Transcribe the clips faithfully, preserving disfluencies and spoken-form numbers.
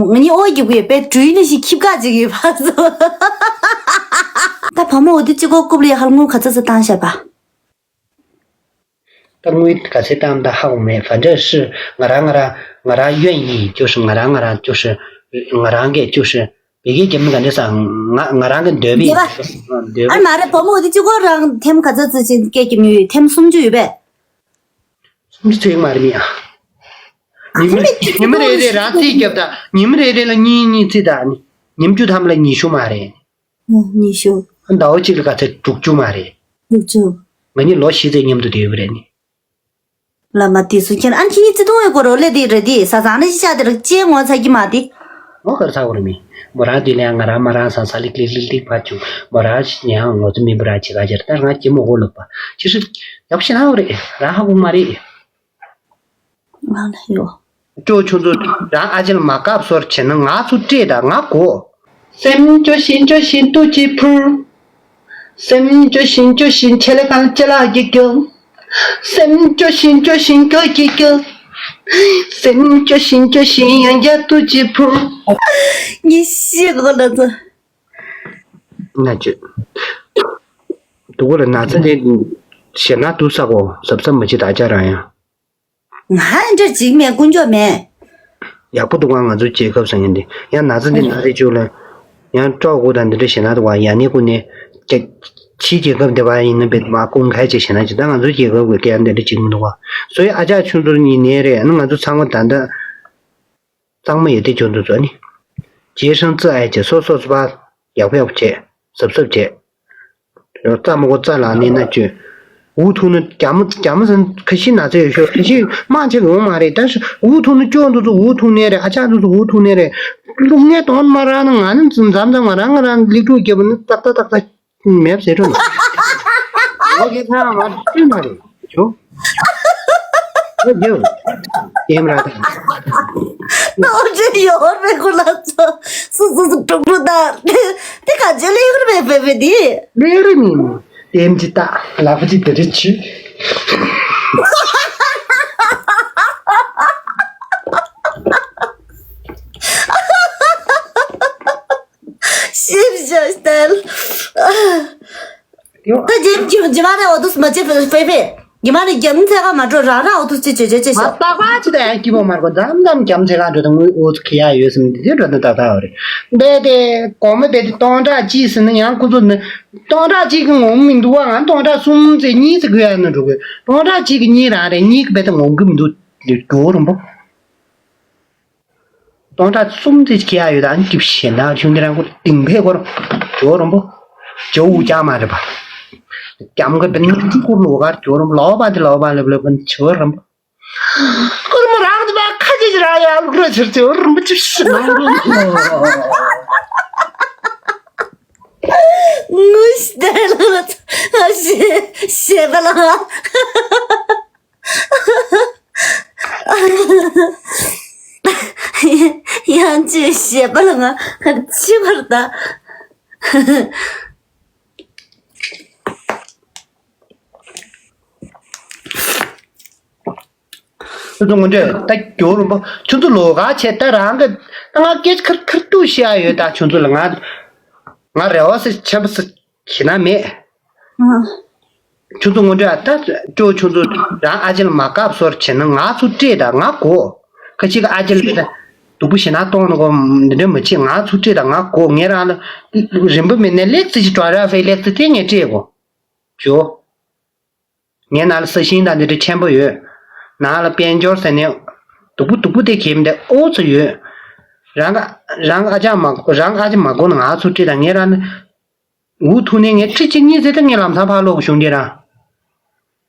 ང་གཉིས་ཨོ་རྒྱབ་ཀྱི་ཡོད་པས་འགྲུལ་ནས་ཤི་ཁྱིབ་ཀ་ཅིག་ཡོད་པ་སོ། ད་བུ་མོ་འོ་དེ་གཅིག་གོ་རྐུབ་ལ་ཧལ་ངུ་ག་ཚོད་ཚོད་བཏང་བཞག་པ། ད་དངུལ་ག་ཚད་བཏང་ད་ཧ་གོ་མེད། 反正是 ང་རང་ང་རང་ང་རང་愿意 就是 ང་རང་ང་རང་就是 ང་རང་གིས་就是 བེ་གེ་རྒྱབ་ནི་ག་འདྲ་ས་ང་ང་རང་གི་འདོད་པའི་འདོད་པ། ཨ་མ་རེད། བུ་མོ་འོ་དེ་གཅིག་གོ་རང་ཐེམ་ག་ཚོད་ཚོད་ཅིག་སྐད་རྒྱབ་ནི་ཡོད། ཐེམ་སུམ་ཅུ་ཡོད་པས། སུམ་ཅུ་ཚོད་མ་རེད་མི་ཡ། ཉི་མ་ཉི་མ་རེ་རེ་རང་རྩིས་རྒྱབ་ད། ཉི་མ་རེ་རེ་ལ་གཉིས་གཉིས་རྩིས་ད་ནི། ཉིན་བཅུ་ཐམ་ལ་ཉི་ཤུ་མ་རེད། ཉི་ཤུ། ཟླ་བ་གཅིག་ལ་ག་ཚད་དྲུག་ཅུ་མ་རེད། དྲུག་ཅུ། ང་གཉིས་ལོ་བཞི་ཚེ་མཉམ་དུ་བསྡད་ཡོད་པ་རེད་ནི། ལ་མ་དེ་སུ་ཁྱེད་ཨ་ཁྱེད་གཉིས་བརྩེ་དུང་ཡོད་སྐོར་རོ་ལེ་དེ་རེད་དེ་ས་ཟང་ནི་ཤི་ཤ་དེ་ར་ཅེ་ངོ་ཚ་གི་མ་དེ། ངོ་གར་ཚ་གོ་རེད་མི། མོ་རང་དེ་ལས་ང་རང་མ་རང་ས་ས་ལིག་ལིག་ལིག་ལིག་ཕ་ཆུ། མོ་རང་ཡང་ངོ་ཚ་མི་བུ་ར་ཅི་ག་ཅེར་ད་ང་ཅི་མོ་གོ་ལོག་པ་ཅི་ཧྲི། ཡག་ཤི་ན་གོ་རེད་རང་ཧ་གོ་མ་རེད། ང་ལ་ཡོད། ཅོ་ཆུང་ཚོ་རང་ཨ་ཅེ་ལ་མ་བཀབ་སོར་བྱས་ན་ང་ཚོ་སྤྲད་ད་ང་གོ། སེམས་སྐྱོ་བཞིན་སྐྱོ་བཞིན་ཏུ་ཅི་ཕུར། སེམས་སྐྱོ་བཞིན་སྐྱོ་བཞིན་ཆེ་ལེ་གང་ལྕེ་ལ་གི་སྐྱོ། སེམས་སྐྱོ་བཞིན་སྐྱོ་བཞིན་སྐྱོ་གི་སྐྱོ། སེམས་སྐྱོ་བཞིན་སྐྱོ་བཞིན་ཡང་བསྐྱར་ཏུ་ཅི་ཕུར། ངས་ཤེས་གོ་ལ་ཚོ། ན་ཅི། དུ་གོ་ལ་ན་ཚ་ནས་ཞེ་ན་དུ་ས་གོ་ཟབ་ཟབ་མ་ཅི་ད་ཅ་རང་ཡང་། ང་འདྲ་འཇིགས་མེད་དཀོན་མཆོག་མེད། ཡག་པོ་འདུག་ག་ང་ཚོའི་རྒྱལ་ཁབ་ཟེར་མཁན་འདི་ཡང་ན་ཚ་འདི་ན་རེ་བཅུག་ལ་ཡང་སྤྲོ་དགོས་དང་འདི་འདྲ་ཞེ་ན་འདུག་ག་ཡང་ནི་ཀུན་ནས་ཀྱ་ཕྱིའི་རྒྱལ་ཁབ་འདི་བ་ཡིན་ན་བེད་མ་ཀུན་ཁ་ཅིག་ཞེ་ན་ཅིག་ད་ང་ཚོའི་རྒྱལ་ཁབ་ཀྱི་སྐད་འདི་འདྲ་ཅིག་མི་འདུག་ག་སོའི་ཨ་ཅག་ཆུང་ཚོར་ཉིན་ནས་རེད་ཨ་ནི་ང་ཚོ་ཚང་མ་ད་ལྟ། གཙང་མ་ཡོད་དེ་འཇོན་དུ་བཟོ་ནི། རྗེས་ཧྲང་ཙི་ཨའི་བྱས་སོ་སོ་སོ་པ་ཡག་པོ་ཡག་པོ་བྱས་གཟབ་གཟབ་བྱས། རྩ་མ་གོ་རྩ་ལ་ནི་ན་བཅོས། འུ་ཐུག་ན་རྒྱ་མོ་རྒྱ་མོ་ཟན་ཁ་ཤི་ན་ཚ་ཡོད་ཤོག་ཁ་ཤི་མང་ཆེ་གི་འོང་མ་རེད་ད་ཤི་འུ་ཐུག་ན་སྐྱོ་འདུག་ཚོ་འུ་ཐུག་ནས་རེད་ཨ་ཅག་འདུག་ཚོ་འུ་ཐུག་ནས་རེད། རླུང་ངས་གདོང་མ་རག་ན་ང་ནི་འཛམ་འཛམ་ང་རང་ང་རང་ལིག་ཕྲུག་རྒྱབ་ནི་ཏག་ཏག་ཏག་ཏག་མེབ་ཟེར་འགྲོ་ནི། ལོ་གི་ཚང་མ་བསྟུན་མ་རེད་ཇོ། ཨོ་ཇོ། ཀེམ་ར་དང་། ནོར་འཁྲུལ་ཡོད་རེད་ཁོ་ལ་ཚོ། སུ་སུ་སུ་དཀྲུག་དཀྲུག་དང་། དེ་ག་ཇོ་ལེ་ཡོད་རེད་པས་པས་དེ། ལེ་རེད་མིན། ཏེམ་ཅི་ཏ་ལ་ཕུ་ཅི་དེ་རེད་ཆུ། ཤེས་བྱ་སྟེར། ད་རྗེས་རྗེས་མ་རེ་འོ་དུས་མ་བྱེད་ཕེ་ཕེ། རྗེས་མ་རེ་རྒྱ་མི་ཚད་ཀ་མ་འགྲོ་རང་རང་འོ་དུས་ཅི་བྱེད་བྱེད་བྱེད་ང་ཤོག་ཏག་ཏག་ཅི་ད་ཡང་སྐྱིད་པོ་མ་རེད་གོ་མཚམས་མཚམས་རྒྱ་མི་ཚད་ཀ་འགྲོ་དང་དངུལ་འོ་ཚོ་ཁེ་ཡ་ཡོད་སམ་དེ་འགྲོ་དང་ཏག་ཏག་རེད། འདས་དེ་གོང་མ་དེ་དེ་སྟོང་ཕྲག་གཅིག་ཟིན་ན་ཡང་ཁོ་ཚོ་ནི་སྟོང་ཕྲག་གཅིག་གི་ངོམ་མི་འདུག་བ་ང་སྟོང་ཕྲག་གསུམ་ཚེ་གཉིས་ཚེ་དགོས་ཡ་ན་འགྲོ་དགོས་སྟོང་ཕྲག་གཅིག་གི་གཉིས་རང་རེད་གཉིས་ཀྱི་བེ་ད་ངོམ་གི་མི་འདུག་རྒྱུ་རུང་པོ། སྟོང་ཕྲག་གསུམ་ཙམ་ཁྱེར་ཡ་ཡོད་དང་ཀྱིབ་ཞེ་ན་ཆུང་དེ་རང་ཁུ་ཏིང་ཕེ་སྐོར་ཇོ་རོམ་པོ། ཇོ་འུ་ཅག་མ་རེད་པ། ཀྱམ་ག་བེན་ཁུ་ལོ་གར་ཇོ་རོམ་ལོ་པ་དེ་ལོ་པ་ལེབ་ལེབ་ཇོ་རོམ་པོ། སྐོར་མོ་རང་དུ་མ་ཁ་ཅིག་ར་ཡ་ལུག་ར་ཆེར་ཇོ་རོམ་པོ་ཅིབ་ཞེ་ན་རོ། ངུ་ཤི་དེ་ལ་ཤེ་ཤེ་པ་ལ། ཡང་ཅི་ཞེས་པ་ལ་ང་ཕྱི་བར་ད། ཁྱོད་ཚོ་ངོ་འདྲེ་ད་རྒྱུ་རུ་མོ་ཁྱོད་ཚོ་ལོ་ག་ཆེ་ད་རང་གི་ང་སྐད་ཁར་ཁར་ཏུ་ཤི་ཡ་ཡོད་ད་ཁྱོད་ཚོ་ལ་ང་ང་རེ་བ་སི་ཆེན་པོ་སི་ཁྱེད་ན་མེད། ཁྱོད་ཚོ་ངོ་འདྲ་ད་ཅོ་ཁྱོད་ཚོ་རང་ཨ་ཅེ་ལ་མ་བཀབ་སོར་བྱེད་ན་ང་ཚོ་སྤྲད་ད་ང་གོ་ཁ་ཅིག་ཨ་ཅེ་ལ་ད་སྡུག་པོ་ཞེ་ན་གཏོང་ནི་གོ་འདི་འདྲ་མ་བྱེད་ང་ཚོ་སྤྲད་ད་ང་གོ་ངས་རང་ལ་རིན་པ་མེད་ན་ལེགས་ཙི་ཅི་འགྲོ་ར་ཕེ་ལེགས་ཙི་དེ་ངས་སྤྲད་གོ་ཇོ། ངའི་ནང་ལ་ས་ཞིང་དང་འདི་འདྲ་ཆེན་པོ་ཡོད། ནང་ལ་དཔལ་འབྱོར་ཟེར་ནས་སྡུག་པོ་སྡུག་པོ་དེ་གྱེས་མི་འདུག་ཨོ་ཚོ་ཡོད། རང་ག་རང་ཨ་ཅག་མ་རང་ཨ་ཅག་མ་དགོས་ན་ང་ཚོ་སྤྲད་དང་ངས་རང་ནི། འུ་ཐུག་ནས་ངས་ཁྲི་གཅིག་གཉིས་ཟེར་ད་ངས་ལམ་སང་ཕར་ལོག་གཞུང་འདི་རང་།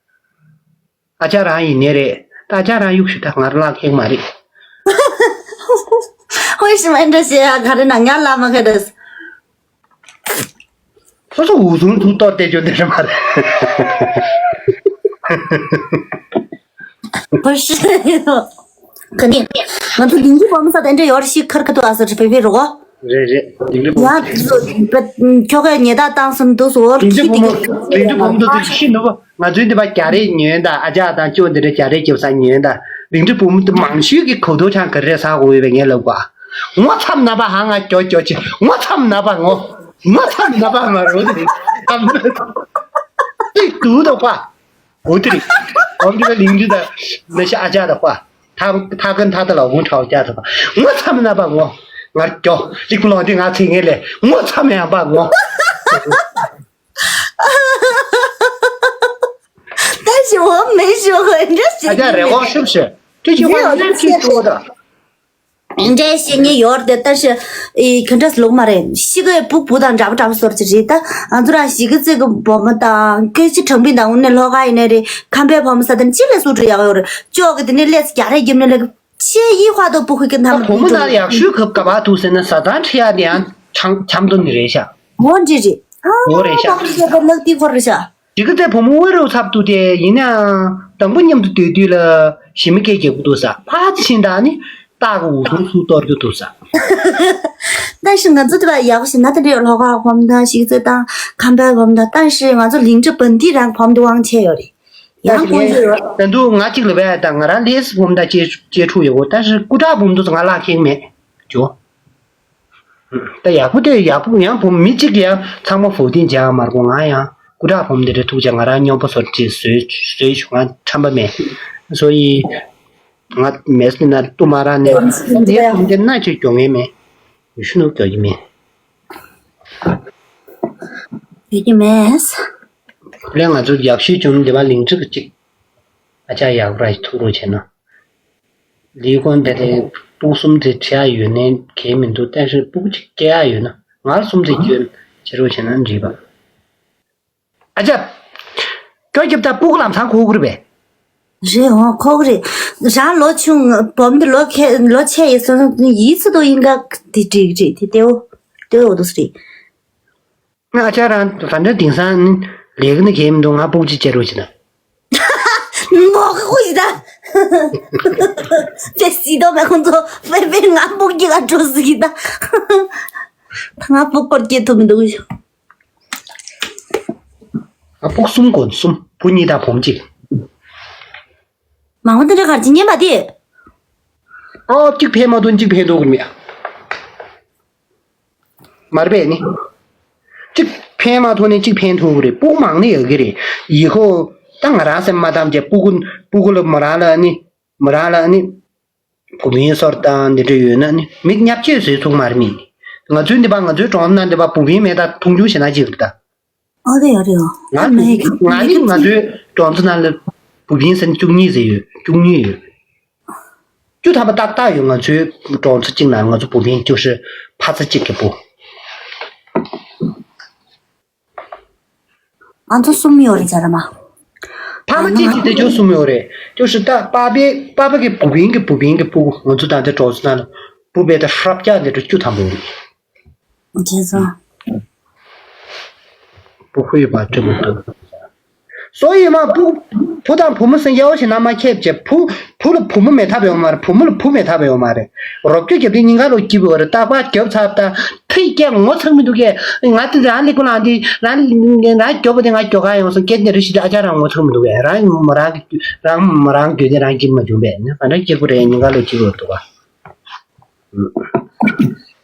ཨ་ཅག་རང་ཡིན་ནའི་རེད། ད་ཨ་ཅག་རང་གཡུག་ཞུ་ད་ང་རང་ལག་ཁེག་མ་རེད། ཧོན་ཤི་མ་འདྲ་ཞེས་ཡ་ག་རེ་ན་ང་ལ་མ་ཁེ་རེད། སོ་སོ་འུ་ཟུང་ཐུག་ཏོ་བལྟས་རྒྱུ་འདི་རེད་མ་རེད། བར་ཤི་ག་ནི་ང་ཚོ་ལིང་གི་བོམ་ས་དེ་འདྲ་ཡོར་ཤི་ཁར་ཁ་ཏུ་ཨ་སོ་ཁྲི་ཕེ་ཕེ་རོ་གོ། རེད་རེད་ལིང་གི་བོམ་ཡ་ཁྱོ་ག་ཉེ་ད་བཏང་སོང་འདུག་སོ་ལིང་གི་བོམ་ལིང་གི་བོམ་དུ་དུ་ཤི་འདུག་ང་ཚོའི་འདི་པ་རྒྱ་རེད་ཉོན་ད་ཨ་ཅག་དང་ཅོ་འདི་འདྲ་རྒྱ་རེད་རྒྱབ་ས་ཉོན་ད་ལིང་གི་བོམ་དུ་མང་ཤོས་ཀྱི་གོ་ཐོ་ཆང་ག་རེ་ས་གོ་ཡོད་པའི་ངས་ལབ་གོ། ངོ་མཚམས་ན་པ་ཧ་ང་ཀྱོ་ཀྱོ་ཅི། ངོ་མཚམས་ན་པ་ངོ། ངོ་མཚམས་ན་པ་ང་རོ་དེ་རེད། ཏིག་ཏུ་དོ་པ། འོ་དེ་རེད། འོ་དེ་རེད། ལིང་ཏི་ད་ན་ཤ་ཨ་ཅག་ད་པ། ཐ་ཐ་ཀན་ཐ་ད་ལ་འོང་ཁྲའོ་ཅག་ད་པ། ངོ་མཚམས་ན་པ་ངོ། ང་ཀྱོ། ལིག་པུ་ལོང་དེ་ང་ཚེ་ངེ་ལས་ངོ་མཚམས་ཡང་པ་ངོ། 但是我没说过，你这写 ཨ་ཅག་རེ་གོ་ཤུབ་ཤེ། 这句话是最多的。 འདྲའི་བཤད་མཁན་ཡོད་རེད་དེ། ད་ཤི་ཨི་ག་འདྲ་ལོག་མ་རེད། ཤི་གི་བུ་བུ་དང་འདྲ་པོ་འདྲ་པོ་སོར་ཅི་རེད། ད་ང་ཚོ་རང་ཤི་གི་ཙེ་གི་བུ་མོ་དང་སྐད་ཅིག་དྲང་པོ་དང་འུ་ནས་ལྷོ་ཁ་ཡིན་ནའི་རེད། ཁམས་པའི་བུ་མོ་ས་དང་ཅི་ལས་སུ་འགྲོ་ཡག་ཡོད་རེད། ཅོག་གི་དེ་ནས་ལས་རྒྱ་རེ་རྒྱབ་ནས་ལས་ཆེ་ཡི་ཧ་དོ་བུ་ཁུ་གི་ད་ནམ་བུ་མོ་ནང་ལ་ཡག་ཤོས་གབ་ག་བ་ཐུག་ཟེར་ན་ཟ་ཐང་ཁྲི་ཡ་དེ་ཡང་འཆམ་འདོན་ནི་རེད་ཤག་འོ་འདྲ་རེད། འོ་རེད་ཤག་ཨ་ལག་དེ་ཁོ་རེད་ཤག་ཇི་གི་ཚེ་བུ་མོ་དབུ་རུ་ཚབ་ཏུ་དེ་ཡིན་ནའང་དང་པོ་མཉམ་དུ་སྡོད་དུས་ལ་ཞི་མི་སྐད་རྒྱག་གི་འདུག་ས། ཕར་ཕྱིན་དང་ནི་སྟག་གི་འུ་ཐུང་སུ་གཏོར་རྒྱུ་འདུག་ས། 但是 ང་ཚོ་དེ་བ་ཡག་པོ་ཞིག་ན་དེ་འདྲའི་ལྷོ་ཁ་བམ་དང་ཞིག་ཚོད་དང་ཁམས་པའི་བམ་དང་། 但是 ང་ཚོ་ལིང་ཁྲི་བན་དེ་རང་བམ་དེ་དབང་ཆེ་ཡོད་རེད། ཡང་དཀོན་མཆོག་ཡོད། ད་དུང་ང་གཅིག་ལ་བས་དང་ང་རང་ལས་སི་བམ་དང་ཅེ་ཅེ་ཕྲུག་ཡོད་གོ། 但是 སྐུ་དྲག་བམ་དུ་ང་ལ་ཁེག་མེད་ཇོ། ད་ཡག་པོ་དེ་ཡག་པོ་ཡང་བུ་མི་གཅིག་ཡང་ཚང་མ་བོ་ཏིན་བྱས་མར་གོ། ང་ཡང་སྐུ་དྲག་བུ་མི་དེ་རེ་ཐུག་ཅག་ང་རང་སྨྱོན་པ་སོར་ཅིག་བཟོས་བཟོས་བྱུང་ང་ཁྲམ་པ་མེད། སོ་ཡི་ང་མེད་སྲིད་ན་ཏུ་མ་ར་ནས་ནས་བུ་དེ་ན་ཅིག་གྱོང་ངེས་མེད། ཡུ་ཤུ་ནུ་གྱོ་ཡི་མེད། ཡོད་ཀྱི་མེད། ལས་ང་ཚོ་ཡག་ཤོས་བྱུང་འདི་བ་ལིང་ཁྲི་གཅིག་ཨ་ཅག་ཡག་ར་ཐུག་རོགས་བྱས་ན། ལི་ཀོན་དེ་ལས་སྤུག་གསུམ་དེ་ཁྲི་ཡ་ཡོད་ནས་གལ་མི་འདུག 但是 སྤུག་གཅིག་སྐྱེ་ཡ་ཡོད་ན་ང་གསུམ་དེ་སྐྱོན་བྱེད་རོགས་བྱས་ན་འགྲིག་པ། ཨ་ཅག་ཀྱོ་རྒྱབ་ད་སྤུག་ལམ་སང་ཁོག་རེད་པས། རེད་འོང་ཁོག་རེད། རང་ལོ་ཆུང་བོམ་དེ་ལོ་ཁེ་ལོ་ཆེ་ཡི་སོང་ཡིད་ཚུལ་དུ་ཡིན་ག་དེ་འགྲིག་རེད་དེ་ལྟེའོ་ལྟེའོ་འོ་དུ་རེད། ང་ཨ་ཅག་རང་ད་ལྟ་དེང་སང་ལས་ཀ་ནི་གལ་མི་འདུག་ང་སྤུག་ཅིག་བྱེད་རོགས་བྱེད་ན། མོག་ཁུ་ཡི་ད། ཅེ་སི་དོ་མེ་ཁོང་ཚོ་ཕེ་ཕེ་ང་སྤུག་ཅིག་ཨ་འགྲོ་ཟིག་ཡི་ད། ང་སྤུག་སྐོར་སྐྱེ་ཐུབ་མི་འདུག་ང་སྤུག་གསུམ་གོན་གསུམ་བུ་གཉིས་དང་བུམ་གཅིག་མང་པོ་དེ་འདྲ་གར་གྱི་ཉན་པ་དེ། ཨོ་གཅིག་ཕན་མ་ཐོན་གཅིག་ཕན་ཐོག་མེད། མར་པས་ནི། གཅིག་ཕན་མ་ཐོག་ནས་གཅིག་ཕན་ཐོག་གི་རེད། སྤུ་གུ་མང་ནི་ཡོད་ཀྱི་རེད། ཡི་ཁོ་ད་ང་རང་སེམས་མ་ཐམས་ཅད་སྤུ་གུ་སྤུ་གུ་ལ་མོ་རང་ལ་ནི་མོ་རང་ལ་ནི་བུ་བན་སོར་དང་འདི་འདྲ་ཡོད་ན་ནི་མི་ཉབ་ཆེ་བཟོས་ཚུགས་མར་མི་ནི། ང་ཚོའི་འདི་པ་ང་ཚོའི་གྲོང་ན་འདི་པ་བུ་བན་མེད་ད་མཐོང་ཆུང་བྱེད་ན་ཅིག་རེད་ད། ཨོ་རེད་ཨོ་རེད་ཨོ། ང་ང་ནི་ང་ཚོའི་གྲོང་ཚོ་ནང་ལ་བུ་བན་ཟེར་ན་བཅུ་གཉིས་ཟེར་ཡོད། བཅུ་གཉིས་ཡོད། བཅུ་ཐམ་པ་ཏག་ཏག་ཡོད། ང་ཚོའི་གྲོང་ཚོ་གཅིག་ནང་ང་ཚོ་བུ་བན་བཅུ་ཧྲི་ཕ་ཚ་གཅིག་གི་བུ། ང་ཚོ་གསུམ་ཡོད་རེད་ཟེར་མ། ཕ་མ་གཅིག་གི་དེ་ཅོ་གསུམ་ཡོད་རེད། བཅུ་ཧྲི་ད་པ་པའི་པ་པ་གི་བུ་བན་གི་བུ་བན་གི་བུ་ང་ཚོ་ད་ལྟ་གྲོང་ཚོ་ནང་ལ་བུ་བན་ད་ཧྲབ་ཀྱག་དེ་ཅོ་བཅུ་ཐམ་པ་ཡོད་རེད། རྗེས་སུ། བུ་ཁུ་ཡོད་པ་སྤྲོད་མི་ཐུབ། སོ་ཡིན་མ་བུ་བུ་དང་བུ་མོ་སེང་གེ་འོ་ཞེ་ན་མ་ཁྱེད་ཅེ་བུ་བུ་ལ་བུ་མོ་མེད་ཐབས་ཡོད་མ་རེད། བུ་མོ་ལ་བུ་མེད་ཐབས་ཡོད་མ་རེད། རོགས་སྐྱོ་རྒྱབ་དེ་ཉིན་ག་རོ་སྐྱིད་པོ་རེད། རྟག་པར་རྒྱབ་ཚར་ད་ཐིག་སྐྱེ་ངོ་ཚ་མི་འདུག་གས། ང་དེ་རང་ལི་ཀུ་ལང་དེ་རང་རང་རྒྱོབ་པ་དེ་ང་རྒྱོ་ག་ཡོང་སོང་སྐད་དེ་རི་ཞིག་དེ་ཨ་ཅག་རང་ངོ་ཚ་མི་འདུག་གས། རང་མོ་རང་གི་རང་མོ་རང་རྒྱོ་དེ་རང་སྐྱིད་མ་བྱུང་བས་ནི་ག་འདྲ་སྐྱིད་པོ་རེད། ཉིན་ག་རོ་སྐྱིད་པོ་འདུག་ག་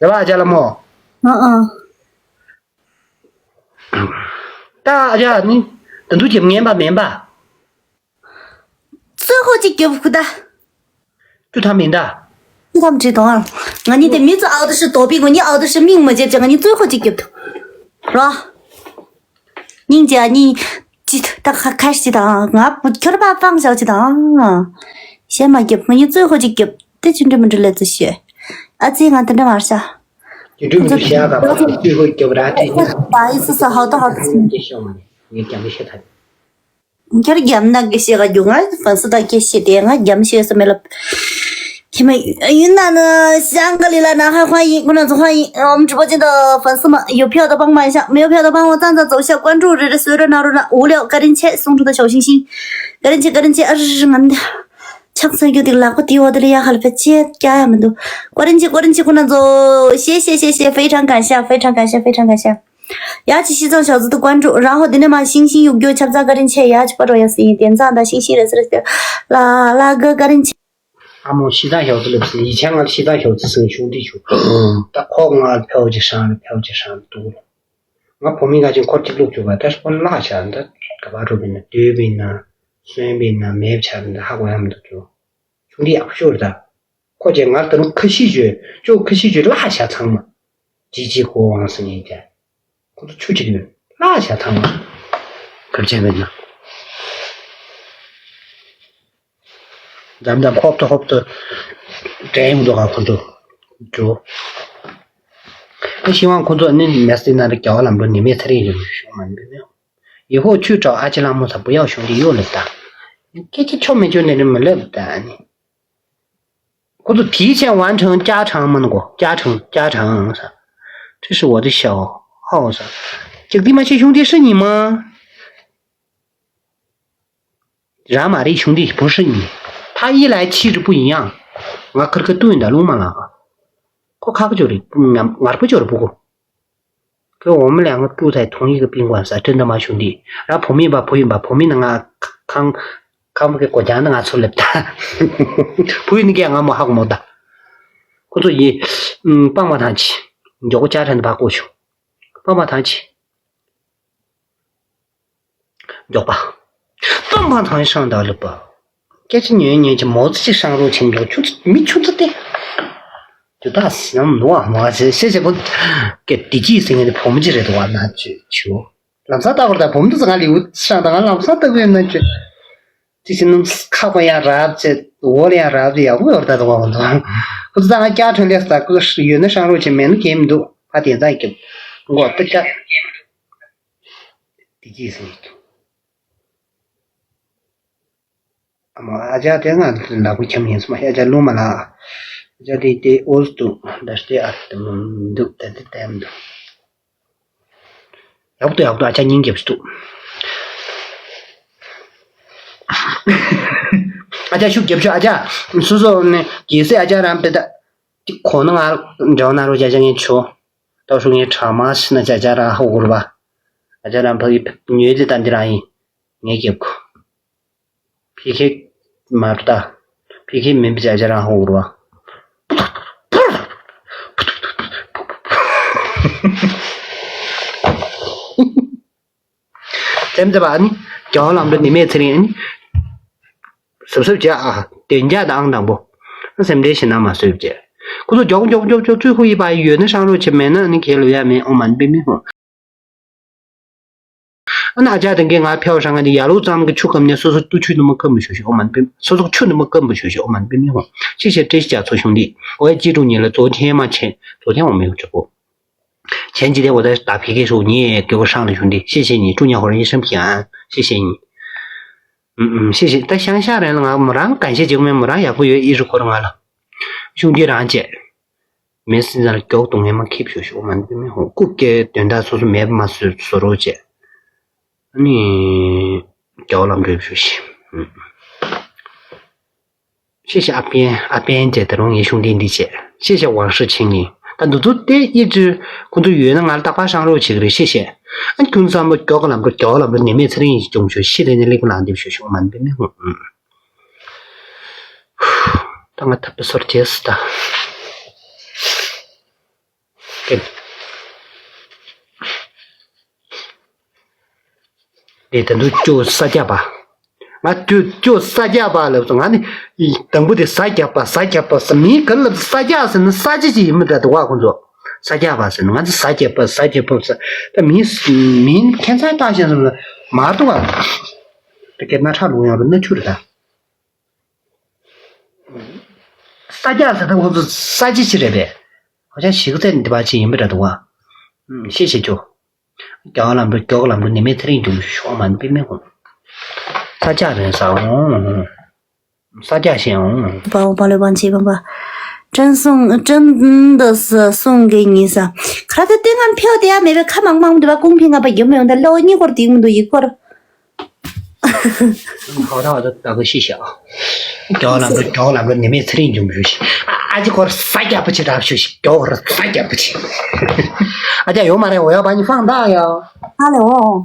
རེད་པ་ཨ་ཅག་ལ་མོ། ཨ་ཨ། ད་ཨ་ཅག་ནི་ད་དུང་རྒྱབ་ངན་པ་མིན་པ། ཚོད་ཁོ་ཅིག་རྒྱབ་ཁུ་ད། ཅུ་ཐམ་མིན་ད། ཅུ་ཐམ་བྲིས་དང་། ང་གཉིས་དེ་མི་ཚོ་ཨའོ་ཏོ་ཧྲི་དོ་པི་ང་གཉིས་ཨའོ་ཏོ་ཧྲི་མིང་མ་བརྗེད་ཅེ་ང་གཉིས་ཚོད་ཁོ་ཅིག་རྒྱབ་ཐུབ། རོ། སྙིང་རྗེ་ཨ་ནི། ཅི་ད་ཁ་ཁ་ཤི་དང་ང་བུ་ཁྱོད་པ་སྤང་བཞག་ཅི་དང་། གཞན་མ་རྒྱབ་ང་གཉིས་ཚོད་ཁོ་ཅིག་རྒྱབ་དེ་ཅི་འདྲ་མི་འདྲ་ལས་ཚོད་ཤོད། ཨ་ཙི་ང་དེ་འདྲ་མ་རེད་ཤག་དེ་འདྲ་མི་འདུག་ཤག་ག་པ་ཅིག་ཧོ་རྒྱབ་ར་ཏི་ཉི། ད་ཡི་སི་ས་ཧའོ་ཏོ་ཧའོ་ཏོ་སི་ངས་ཤོག་མ་ནི་ངས་རྒྱབ་མི་ཤེས་ཐལ། ཁྱོད་རྒྱབ་ན་གི་ཤེས་ག་རྒྱུ་ང་ཧྥན་སི་ད་གི་ཤེས་དེ་ང་རྒྱབ་ཤེས་ས་མེད་ལ། ཁྱི་མ་ཡུན་ན་ན་ཤང་ག་ལི་ལ་ན་ཧ་ཧ་ཡིན་ཀུ་ན་ཛོ་ཧ་ཡིན་ཨོམ་ཀྲི་པོ་ཅི་ད་ཧྥན་སི་མ་ཡོ་ཕྱོགས་ད་པང་མ་ཤག་མེ་ཡོ་ཕྱོགས་ད་པང་བ་ཙང་ཙང་ཙོ་ཤག་ཀོན་ཀྲུ་རི་རི་སོ་ར་ན་རུ་ན་འུ་ལེ་ཀ་རིན་ཆེ་སུང་ཀྲུ་ད་ཞའོ་ཤིང་ཤིང་། ཀ་རིན་ཆེ་ཀ་རིན་ཆེ་ཨ་རི་རི་ང་འདི། ཕྱག་འཚལ་རྒྱུ་དེ་ལག་པ་དེའི་འོག་དེ་ལ་ཡ་ཧ་ལ་ཕེ་ཅེ་ཀྱ་ཡ་མི་འདུག་ཀོ་རིན་ཆི་ཀོ་རིན་ཆི་ཀུ་ན་ཛོ། ཤེ་ཤེ་ཤེ་ཤེ། 非常感谢，非常感谢，非常感谢。ཡ་ཅི་ཤི་ཙང་ཞག་ཙུ་དུ་ཀོན་ཀྲུ་རང་ཧོ་དེ་ནས་མ་ཤིང་ཤིང་ཡུག་རྒྱུ་ཆབ་ཚ་ཀ་རིན་ཆེ་ཡ་ཅི་པ་རོ་ཡ་སི་ཡིན་དེན་ཚང་ད་ཤིང་ཤིང་རེ་སི་རེ་སི་ལ་ལ་ག་ཀ་རིན་ཆེ། ཨ་མོ་ཤི་ཏང་ཞའོ་ཙི་ལབ་ཟིན་ཡི་ཆ་ང་ལ་ཤི་ཏང་ཞའོ་ཙི་ཟིན་གཞུང་འདི་ཞུ། ད་ཁོག་ང་ལ་ཕེའོ་ཅིག་ཧྲང་ལ་ཕེའོ་ཅིག་ཧྲང་ལ་འདུག་ལ། ང་བུ་མི་ང་ཅིག་འཁོར་གཅིག་བླུག་བཅུག་པ་ད་ཁོ་ལག་ཆ་ད་ག་པར་འགྲོ་བིན་ན་སྡོད་བིན་ན་གསོན་བིན་ན་མེབ་ཆ་བིན་ན་ཧ་གོ་ཡ་མི་འདུག་ཅོ། གཞུང་འདི་ཡག་པོ་ཤོར་ད། ཁོ་ཅེ་ང་ལྟར་ཁ་ཤི་བརྗོད་ཅོ་ཁ་ཤི་བརྗོད་ལག་ཆ་ཚང་མ། ཅི་ཅི་གོ་ཝང་སི་ངེ་ཀྱ། ཁོ་ཚོ་ཆུ་ཅིག་ཡོད་ལ་ཤ་ཐང་མ། གབ་ཆེན་མེད་ན། འདམ་འདམ་ཧོབ་ཏོ་ཧོབ་ཏོ། འདྲེན་ཡོང་འདུག་ག་ཁོ་ཚོ། འགྲོ། ཨ་ཤི་ཝང་ཁོ་ཚོ་ནི་མེ་སི་ན་རི་རྒྱ་བ་ལམ་འགྲོ་ནི་མེ་ཚ་རིང་ཡོད་ཤོག་མ་འདི་ནི། ཡི་ཧོ་ཆུ་གྲོགས་ཨ་ཅེ་ལ་མོ་ས་བུ་ཡག་ཤོང་དེ་ཡོད་ལབ་ད། སྐད་ཆ་ཆོ་མེ་ཆོ་ནི་རི་མ་ལབ་ད་ནི། ཁོ་ཚོ་提前完成加长མིན་གོ། 加长 加长 ཟེར། 这是我的小号ཟེར། ཅིག་དེ་མ་ཤེས་གཞུང་དེ་是你吗？རང་མ་རེད། གཞུང་དེ་不是你。他一来气质不一样。ང་ཁར་ཁ་ཏུ་ཡིན་ད་ལུང་མ་ལ། ཁོ་ཁག་ཅོ་རེད། ངར་པོ་ཅོ་རེད་པུ་གོ། 跟我们两个住在同一个宾馆ཟེར། 真的吗兄弟？然后 བུ་མེད་པ་བུ་ཡིན་པ་བུ་མེད་ན་ང་ཁང་ཁང་པ་གི་སྒོ་རྒྱང་ན་ང་ཚུར་སླེབས་ད། བུ་ཡིན་ནི་ཀྱང་ང་མོ་ཧ་གོ་མོ་ད། ཁོ་ཚོ་ཡིན། སྤང་མ་ཐང་ཆི། མགྱོགས་པོ་ཅ་ཁྲ་འདི་ཕར་བཀོད་ཤོག་སྤང་མ་ཐང་ཆི། མགྱོགས་པ། སྤང་མ་ཐང་ཧྲང་ད་ལུ་པ། སྐད་ཆ་ཉོན་ཉོན་གྱི་མོ་ཙི་ཅིག་ཧྲང་རོ་ཆེན་མགྱོགས་ཆུ་ཚོད་མི་ཆུ་ཚོད་དེ། ཇོ་ད་སི་ནམ་ནུ་བ་མ་ཟེར་ཤེས་བྱེད་པོ། སྐད་དེ་ཅིས་ཟེར་ངེས་དེ་བུ་མོ་ཅིག་རེད་འདུག་བ་ན་ཅི་ཆུ། ལམ་སང་ལྟ་བར་ད་བུ་མོ་དེ་ཚོ་ང་ལིའུ་ཤང་དང་ང་ལམ་སང་ལྟ་གི་ཡོད་ན་ཅི། ཅི་ཞིག་ནམ་ཁ་པ་ཡང་རབ་ཅེ་འོ་ལ་ཡང་རབ་ཅེ་ཡག་པོ་ཡོད་ད་དུ་བ་འོང་དུ། ཁོ་ཚོ་ད་ང་སྐྱག་ཁྲོན་ལས་ད་ཁོ་ཚོ་ཡོད་ན་ཧྲང་རོ་ཆེ་མེད་ན་གལ་མི་འདུག་ཕ་དེ་ཚང་གི་མགོ་ཏི་ཀ། དེ་ཅིས་ཟེར། ཨ་མ་ཨ་ཅག་དེ་ང་ལག་པ་འཁྱམ་ཡིན་སོང་ཨ་ཅག་ལུང་མ་ལ། ཨ་ཅག་དེ་དེ་འོ་འདུག་ད་ལྟ་ཨ་ཏི་མ་འདུག་ད་ལྟ་ལྟ་མི་འདུག་ཡག་པོ་འདུག་ཡག་པོ་འདུག་ཨ་ཅག་སྙིང་རྗེ་པོ་ཞིག་འདུག་ཨ་ཅག་ཤུགས་རྒྱབ་ཤོག་ཨ་ཅག་སོ་སོ་ནས་རྒྱལ་སྲས་ཨ་ཅག་རང་དཔེ་ད་ཏི་གོ་ན་ང་འཇོག་ན་རོ་ཅག་ཅག་ངས་ཆོ་ཏོ་ཤུགས་ངས་གྲ་མ་ཤི་ན་ཅག་ཅག་རང་ཧ་གོ་རུ་བ་ཨ་ཅག་རང་ཕ་གི་ཉོས་ཏི་ད་འདི་རང་ཡིན། ངས་རྒྱབ་གོ་ཕི་ཁེ་མ་རུ་ད། ཕི་ཁེ་མིན་པའི་བྱ་བྱ་རང་ཧོ་རུ་བ། ལྟེམ་ལྟེ་བ་ཨ་ནི། རྒྱ་བ་ལམ་འགྲོ་ནི་མེད་ཚེ་རིང་ཨ་ནི། སུབ་སུབ་བྱ་ཨ། དོན་རྒྱ་དང་དང་པོ། སེམས་ཁྲལ་ཞེ་ན་མ་བཟོད་བྱས། ཁོ་ཚོ་མགྱོགས་མགྱོགས་མགྱོགས་མགྱོགས་ཚུར་ཧུ་ཡི་པ་ཡོད་ན་ཧྲང་རོ་ཆེ་མེད་ན་ཨ་ནི་ཁེ་ལུ་ཡ་མེད་ཨོ་མ་ནི་པེ་མི་ཧོ། ཨ་ན་ཨ་ཅག་དང་གི་ང་ཕེའོ་ཧྲང་ང་དེ་ཡ་ལོ་ཙམ་གི་ཆུ་ཁམ་ནས་སོ་སོ་ཏུ་ཆུ་ནི་མ་ཁམ་བུ་ཞུ་ཞུ་ཨོ་མན་པེ་སོ་སོ་ཆུ་ནི་མ་ཁམ་བུ་ཞུ་ཞུ་ཨོ་མན་པེ་མི་ཧོ། ཤེས་ཤེས་བཀྲ་ཤིས་རྒྱ་མཚོ་གཞུང་འདི་འོ་ཡ་ཅི་ཀྲུང་ཉིན་ལ་ཛོ་ཆེན་མ་ཆེན་ཛོ་ཐེན་འོ་མི་ཧོ་ཅོ་གོ། ཆེན་ཅི་དེ་འོ་ད་ད་ཕི་ཁེ་ཧྲུ་ཉི་ཡེ་ཀེ་བོ་ཧྲང་ལ་གཞུང་འདི་ཤེས་ཤེས་ཉི་ཀྲུང་ཉ་ཧོ་ར་ཡེ་ཧྲམ་ཁི་ཨན་ཤེས་ཤེས་ཉི། ཨུམ་ཨུམ་ཤེས་ཤེས་ད་ཤང་ཤང་རེད་ལ་ང་མོ་རང་གན་ཤེས་ཅིག་མེད་མོ་རང་ཡག་པོ་ཡོད་ཨི་རུ་ཁོ་ར་ང་ལ། གཞུང་འདི་རང་བཅད། མེ་སྲིད་ན་ལ་མགྱོགས་གཏོང་ངེས་མ་ཁེབས་ཤོག་ཤོག་མ་འདི་མི་ཧོ་རྐུབ་ཀྱི་དོན་དག་སོ་སོ་མེད་པ་མ་བཟོ་བཟོ་རོགས་བྱས། ཨ་ནི། རྒྱ་བ་ལམ་འགྲོ་ཤོག་ཤི། ཤེས་ཤེས་ཨ་པན་ཨ་པན་བྱས་ད་རུང་ངའི་གཞུང་འདི་འདི་བྱས་ཤེས་ཤེས་ཝང་ཧྲི་ཆིང་ཡིན་ད་འདི་ཚོ་དེ་ཡིད་ཆེས་ཁོ་ཚོ་ཡོད་ན་ང་ལ་རྟག་པར་ཧྲང་རོགས་བྱེད་ཀྱི་རེད་ཤེས་ཤེས། ཨ་ཁྱུང་ཚང་པོ་མགྱོགས་ག་ལམ་འགྲོ་རྒྱ་བ་ལམ་འགྲོ་ནི་མེད་ཚེ་རིང་ཡིན་ཅུང་ཤོག་ཤི་རེ་ནི་ལེགས་པོ་ལངས་འདེབས་ཤོག་ཤོག་མ་འདི་མི་ཧོ། ད་ང་ཐབ་པ་སོར་བྱས་སུ་ད། ཀེ། དེ་ད་དུང་ཅོ་ས་རྒྱ་པ། ང་ཅོ་ཅོ་ས་རྒྱ་པ་ལབ་སོང་ང་ནི། དང་པོ་དེ་ས་རྒྱ་པ་ས་རྒྱ་པ་ས་མིའི་གར་ལབ་ས་རྒྱ་ཟེར་ན་ས་རྒྱ་ཅིག་ཡིན་མི་འདྲ་འདུག་བ་ཁོང་ཚོ། ས་རྒྱ་པ་ཟེར་ན་ང་ཚོ་ས་རྒྱ་པ་ས་རྒྱ་པ་ཟེར་ད་མིའི་མིའི་ཁྱད་མཚར་བཏང་ཤེས་སོང་ལ་མ་འདུག་བ། དེ་སྐད་སྣ་ཁྲག་ལུག་ཡང་རུ་སྣ་ཆུ་རེད་ད། ས་རྒྱ་ཟེར་ན་ཁོ་ཚོ་ས་ཅི་ཅི་རེད་པས། ཧོ་ཅང་ཞིག་ཚད་འདི་པ་ཅི་ཡིན་པ་འདྲ་འདུག་བ། ཤེས་ཤེས་ཅོ། རྒྱ་གར་ལམ་འགྲོ་རྒྱ་གར་ལམ་འགྲོ་ནི་མེད་ཚེ་རིང་འགྲོ་ཤོག་མ་ནི་པི་མེ་ཧོ། ས་རྒྱ་རེད་ས་འོང་། ས་རྒྱ་ཞེས་འོང་། པའོ་པ་ལོ་པན་ཆེ་པམ་པ། ཀྲན་སུང་ཀྲན་དུ་སུ་སུང་གི་ཉི་ས། ཁ་ཏ་ཏེ་ང་ཕེའོ་ཏེ་ཡ་མེད་པའི་ཁ་མང་མང་འདི་པ་ཀུང་ཕི་ང་པ་ཡོད་མེད་འོང་ད་ལོ་གཉིས་སྐོར་དེ་མི་འདུག་ཡིག་སྐོར། ཧོ་ད་ཧོ་ད་ད་གི་ཤི་ཤ། ཀྱོག་ལམ་རུ་ཀྱོག་ལམ་རུ་ནི་མེད་ཚེ་རིང་འཇུམ་ཞུ་ཤི། ཨ་ཅི་ཁོར་ས་རྒྱ་པོ་ཆེ་རབ་ཞུ་ཤི་ཀྱོག་རུ་ས་རྒྱ་པོ་ཆེ། ཨ་ཅག་ཡོད་མ་རེད་འོ་ཡ་བ་ཉི་ཧྥང་ད་ཡ། ཧ་ལེ་འོ།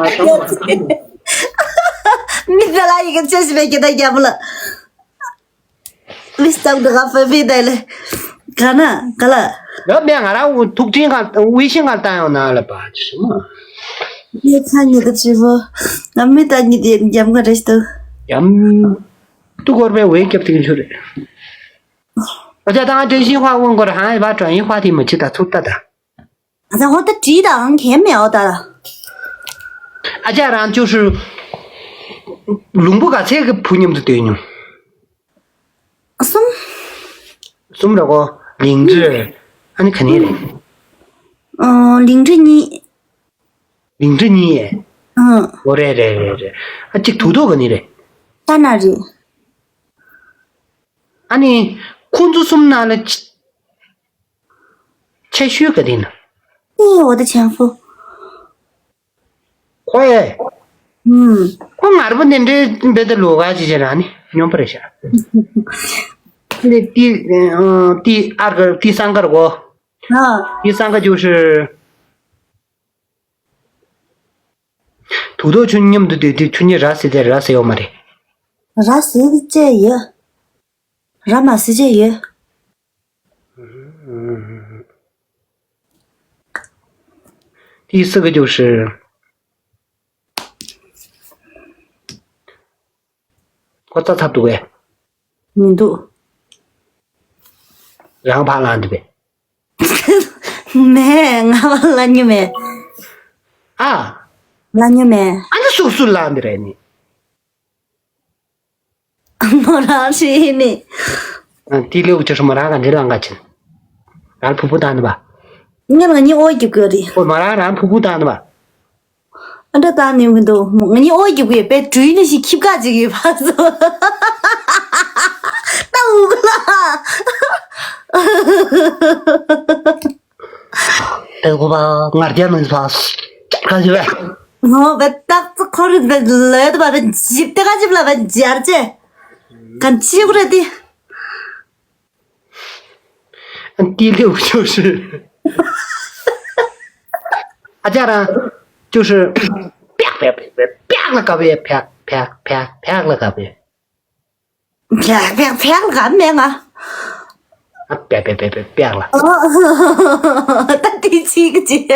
མ་གཏོང་བ། མི་ཚེ་ལ་ཡི་གེ་ཆེ་ཞིག་བས་ཀྱི་ད་རྒྱབ་ལ། མི་སྟབས་འདི་ག་ཕ་ཕི་ད་ལེ། ག་ན་ག་ལ། ཡོད་མེད་ང་རང་ཐུག་ཕྲིན་ག་ཝི་ཤིང་ག་བཏང་ཡོང་ན་ལ་པ་ཅི་མ། ངས་ཁ་ཉེ་གི་ཅི་བོ། ང་མི་ད་ཉི་དེ་རྒྱབ་ང་རེ་ཞིག་ཏུ། ཡམ། ཏུ་གོར་བའི་ཝེ་སྐྱབས་ཏིང་ཆུ་རེད། 我家当真心话问过了，还把转移话题么去打出大的。 ཨ་ཙི་ཧོ་ད་བྲིས་དང་གན་མེད་ཨོ་ད། ཨ་ཅག་རང་ཅོ་ཧྲི། ལུང་པོ་ག་ཚད་ཀྱི་བུ་མཉམ་དུ་སྡོད་མྱོང་། གསུམ། གསུམ་ར་གོ། ལིང་ཏི། ཨ་ནི་ག་ནས་རེད། ཨོ་ལིང་ཏི་གཉིས། ལིང་ཏི་གཉིས། ཨང་། ཨོ་རེད་རེད་རེད་རེད། ཨ་གཅིག་དུ་ཐོག་ག་ནས་རེད། ད་ན་རེད། ཨ་ནི། ཁོང་ཚོ་གསུམ་ནང་ལ། ཆེ་ཤོས་ག་དེ་ན། ཨེ་འོ་ད་ཆང་ཕུ། ཁོ་ཨེ། ཨུམ། ཁོ་ངར་པོ་ནི་འདྲེ་འབེ་ད་ལོ་ག་ཅི་བྱེད་ར་ནི་སྙོམས་པ་རེད་ཤག་ནི་ཏི་ཏི་ཨར་ག་ཏི་སང་གར་གོ། ཨ། ཏི་སང་ག་ཇུ་ཧྲི། དུ་ཐོག་ཆུ་མཉམ་དུ་སྡོད་དུས་ཆུ་ཉེ་ར་ཟེར་དེ་ར་ཟེར་ཡོད་མ་རེད། ར་ཟེར་དེ་ཅེ་ཡོད། ར་མ་སི་ཅེ་ཡོད། 第四个就是 ཁོ་རྩ་ཚབ་འདུག་གས། མི་འདུག་རང་ཕར་ལངས་འདུག་གས། མེད་ང་ཕར་ལངས་རྒྱུ་མེད། ཨ། ལངས་རྒྱུ་མེད། ཨ་ནི་སུ་སུ་ལངས་འདི་རེད་ནི། མོ་རང་ཧྲི་ནི། ཏི་ལེའུ་ཅི་ཧྲི་མོ་རང་ག་འདྲི་ལང་ག་ཆེན། རང་ཕུ་ཕུ་བཏང་ནི་བ། ངས་ང་གཉིས་ཨོ་རྒྱབ་དགོས་རེད། ཨོ་མོ་རང་རང་ཕུ་ཕུ་བཏང་ནི་བ། ཨ་འདྲ་བཏང་ནི་མི་འདུག་ང་གཉིས་ཨོ་རྒྱབ་དགོས་པས་དྲུལ་ནི་ཞིག་ཁྱིབ་ཁ་ཅིག་ཡོད་པ་སོ། ད་འུ་གུ་ལ། ཏེ་གོ་བ་ངར་རྒྱ་མིན་ཚ། ཀ་ཞི་བས། ངོ་བས་ཏག་ཙི་ཁོ་རི་བས་ལོས་དུ་བ་བས་འཇིབ་ཏེ་ཀ་ཞིབ་ལ་བས་འཇར་ཅེ། གན་ཅི་གུ་རེ་ཏི། 第六就是 ཨ་ཅག་རང་就是། ཕྱག་ཕྱག་ཕྱག་ཕྱག་ཕྱག་ལ་ག་བས་ཕྱག་ཕྱག་ཕྱག་ཕྱག་ལ་ག་བས། ཕྱག་ཕྱག་ཕྱག་ལ་ག་མེད་ང་། ཨ་ཕྱག་ཕྱག་ཕྱག་ཕྱག་ཕྱག་ལ། ད་དེ་ཅིག་ཅིག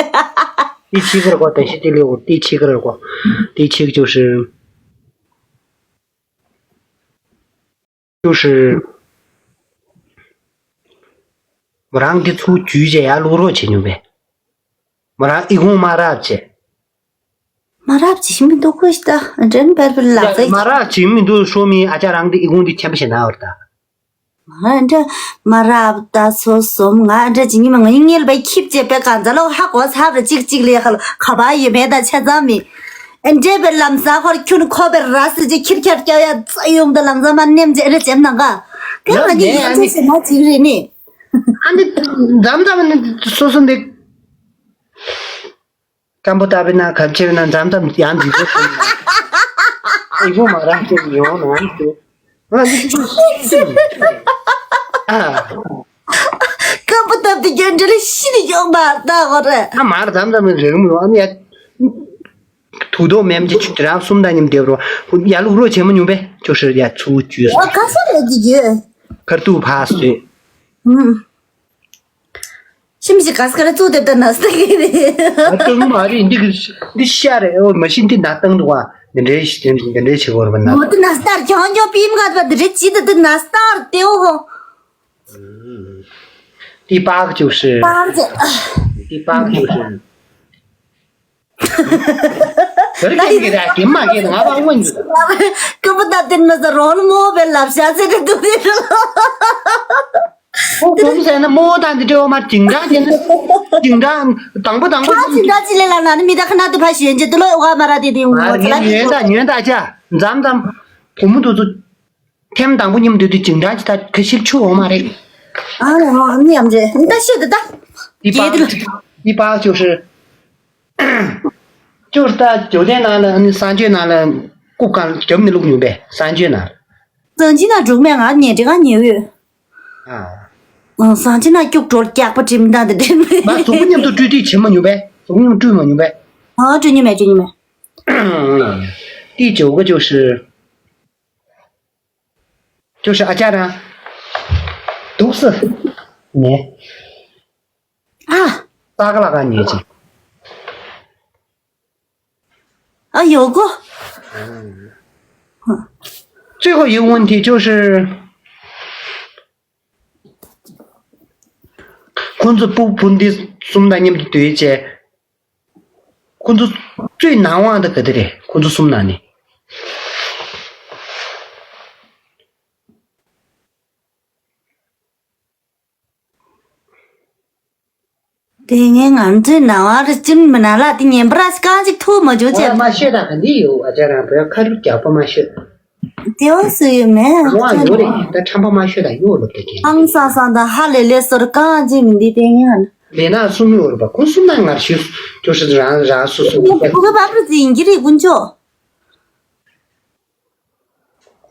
第七个过，等下第六个，第七个过，第七个就是。 就是། མོ་རང་འདི་ཚུར་འཇུས་བྱས་ཡར་བླུག་རོགས་བྱེད་མྱོང་བས། མོ་རང་ཨི་ཁུང་མ་རབས་བྱས། མ་རབས་བྱེད་མི་འདུག་ཁོ་ཤི་ད་འདྲེན་བེར་བེར་ལག་རྩལ། མ་རབས་བྱེད་མི་འདུག་ཤོ་མི་ཨ་ཅག་རང་འདི་ཨི་ཁུང་འདི་ཆེན་པོ་བྱེད་ན་བར་ད། ང་འདྲ་མ་རབས་ད་ཚོ་སོམ་ང་འདྲ་བྱེད་ཉི་མ་ང་ཉི་ཉལ་བའི་ཁྱིབ་བྱས་པའི་གང་ཟ་ལོ་ཧ་གོ་ཚར་རེ་གཅིག་གཅིག་ལས་ཁ་ལོ་ཁ་པ་ཡོད་མེད་ད་ཆ་ཚང་མི། ཨེ་འདྲེ་བའི་ལམ་སང་ཁོར་ཁྱུ་ནི་ཁོ་བའི་ར་སི་ཅི་ཁྱིར་ཁྱར་སྐྱ་ཡ་ཙ་ཡོང་ད་ལམ་སང་མ་ནེམ་ཅེ་རེ་ཅེམ་ནང་ག་ཀེ་ང་ནི་ཡོད་ཅེ་ཞེ་ན་ཅིག་རེ་ནི། ཨ་ནི་འཛམ་འཛམ་ནི་སོ་སོ་འདི་སྐམ་པོ་ལྟ་བུ་ན་གབ་ཆེ་བ་ན་འཛམ་འཛམ་ཡང་འདི་ཚོ་ཁོ་ནི་ཨི་ཁུང་མ་རབས་ཅེ་ཡོང་ན་ཨ་ནི་ཨ། སྐམ་པོ་ལྟ་ དེ་རྒྱུན་འབྲེལ་ཤི་ནི་ཡོང་མ་ད་གོ་རེད། ཨ་མར་མཚམས་མཚམས་རེ་རེ་མི་རུང་ཨ་ནི་ཡ། དུག་ཐོག་མེམ་གྱི་ཆུ་དེ་རང་གསུམ་དང་མཉམ་བསྡེབས་རོགས། ཡ་ལུག་རོ་བྱེད་མ་མྱོང་པས་ཅོ་ཧྲི་ཡ་ཚུ་བཅུས་སོ། ཨ་ཁ་ཤས་རེད་ཀྱི་ཡོད། ཁར་ཏུ་ཕ་སོས། ཨུམ། ཤིམ་ཞིག་ག་ས་ག་རེ་བཙུགས་དེ་ལྟ་ན་སྟེ་གི་རེད། ཨ་ཏུ་མ་རེད་འདི་གི་འདི་ཤ་རེད། ཨོ་མ་ཤི་འདི་ན་བཏང་འདུག་བ། འདི་འདྲའི་ཤི་འདི་འདྲའི་བྱེད་དགོས་རེད་པ་ན། མོ་དུ་ན་སྟར་ཁྱོང་ཁྱོང་པིམ་ག་པ་འདི་རེད་ཅི་དུ་དུ་ན་སྟར་ཏེའོ་ཧོ། འདི་པག་ཅུ་ཧྲི། པག་ཅུ། འདི་པག་ཅུ་ཧྲི། རི་ཀན་གི་ར་ཀེ་མ་ཀེ་ང་བ་ངོན་ཅུ། ཀུ་པུ་ད་ཏིན་མ་ས་རོན་མོ་བེ་ལབ་ཤ་ཚེ་རེ་དུ་དེ་རུ། ཁོ་ཁོམ་ཟེར་ན་རྨོ་དང་འདི་འདྲའི་འོ་མ་ཅིང་ཀྲང་ཅན། ཅིང་ཀྲང་དང་པོ་དང་པོ་ཁ་ཅིང་ཀྲང་ཅི་ལེ་ལ་ན་ནི་མི་ད་ཁ་ན་དུ་ཕ་ཞེན་ཅི་དུ་ལོ་ཨོ་ག་མ་ར་དེ་དེ་ངོ་ཚ་ལ་ཉོན་ད་ཉོན་ད་ཅ་འཛམ་འཛམ། བུ་མོ་དུ་ཚོ་ཐེམ་དང་པོ་མཉམ་དུ་དུ་ཅིང་ཀྲང་ཅི་ད་ཁ་ཤིལ་ཆུ་འོ་མ་རེད། ཨ་ནི་ཡམ་རེ་ད་ཤེ་དུ་ད། འདི་པག་འདི་པག་ཅུ་ཧྲི། ཅུ་ཧྲི་ད་ཇོ་ལྡན་ནང་ལ་ནི་གསང་སྤྱོད་ནང་ལ་ཀུ་ཀང་རྒྱབ་ནི་ལུག་ཉུང་པས་གསང་སྤྱོད་ནང་། གསང་སྤྱོད་ནང་འབྲུག་མེད་ང་ཉེ་འདྲི་ང་ཉེ་འོས། ཨ། ཨང་སང་ཅི་ན་སྐྱུག་བྲོ་སྐྱག་པ་གྲིམ་དང་དེ་དྲན་མེད། ང་གཟུགས་པོ་མཉམ་དུ་སྤྲུལ་ཏིག་བྱེད་མ་མྱོང་པས། གཟུགས་པོ་མཉམ་སྤྲུལ་མ་མྱོང་པས། ཨ་སྤྲུལ་མྱོང་མེད་སྤྲུལ་མྱོང་མེད། 第九个就是 就是 ཨ་ཅག་རང་། འདུག་སེ། ནས། ཨ། ས་ག་ལ་ག་ཉེ་ཅིག 啊，有过。最后一个问题就是，ཁོང་ཚོ་སྤུ་སྤུན་ཟླ་གསུམ་དང་མཉམ་དུ་སྡོད་བྱས། ཁོང་ཚོ་གཙོས་ནང་དབང་དེ་ག་དེ་རེད། ཁོང་ཚོ་གསུམ་ནང་ནས། དེ་ངས་ང་ཚོའི་ནང་བ་རི་ཅིམ་མི་ན་ལ་དེ་ཉན་པ་ར་རྐང་གཅིག་ཐུག་མ་བྱུང་ཅེས། མ་ཤོད་ད་ག་འདི་ཡོད་ཨ་ཅག་རང་བོད་ཁ་རུ་རྒྱག་པ་མ་ཤོད། དེ་བ་སུ་ཡོད་མེད། ནང་བ་ཡོད་རེད་ད་ཁྲམ་པ་མ་ཤོད་ད་ཡོད་ལོབ་ད་ཁྱེད། ཧང་སང་སང་ད་ཧ་ལས་ལས་སོར་རྐང་གཅིག་མི་འདི་དེ་ངས་ང་། ལས་ན་གསུམ་ཡོད་རེད་པ་ཁོ་གསུམ་ན་ངར་ཤོད་ཅོ་ཧྲི་རང་རང་སུ་སུ་ཡོད་པ། ཁོ་ག་པ་པར་ཙི་ཡིན་གྱི་རེད་དཀོན་མཆོག་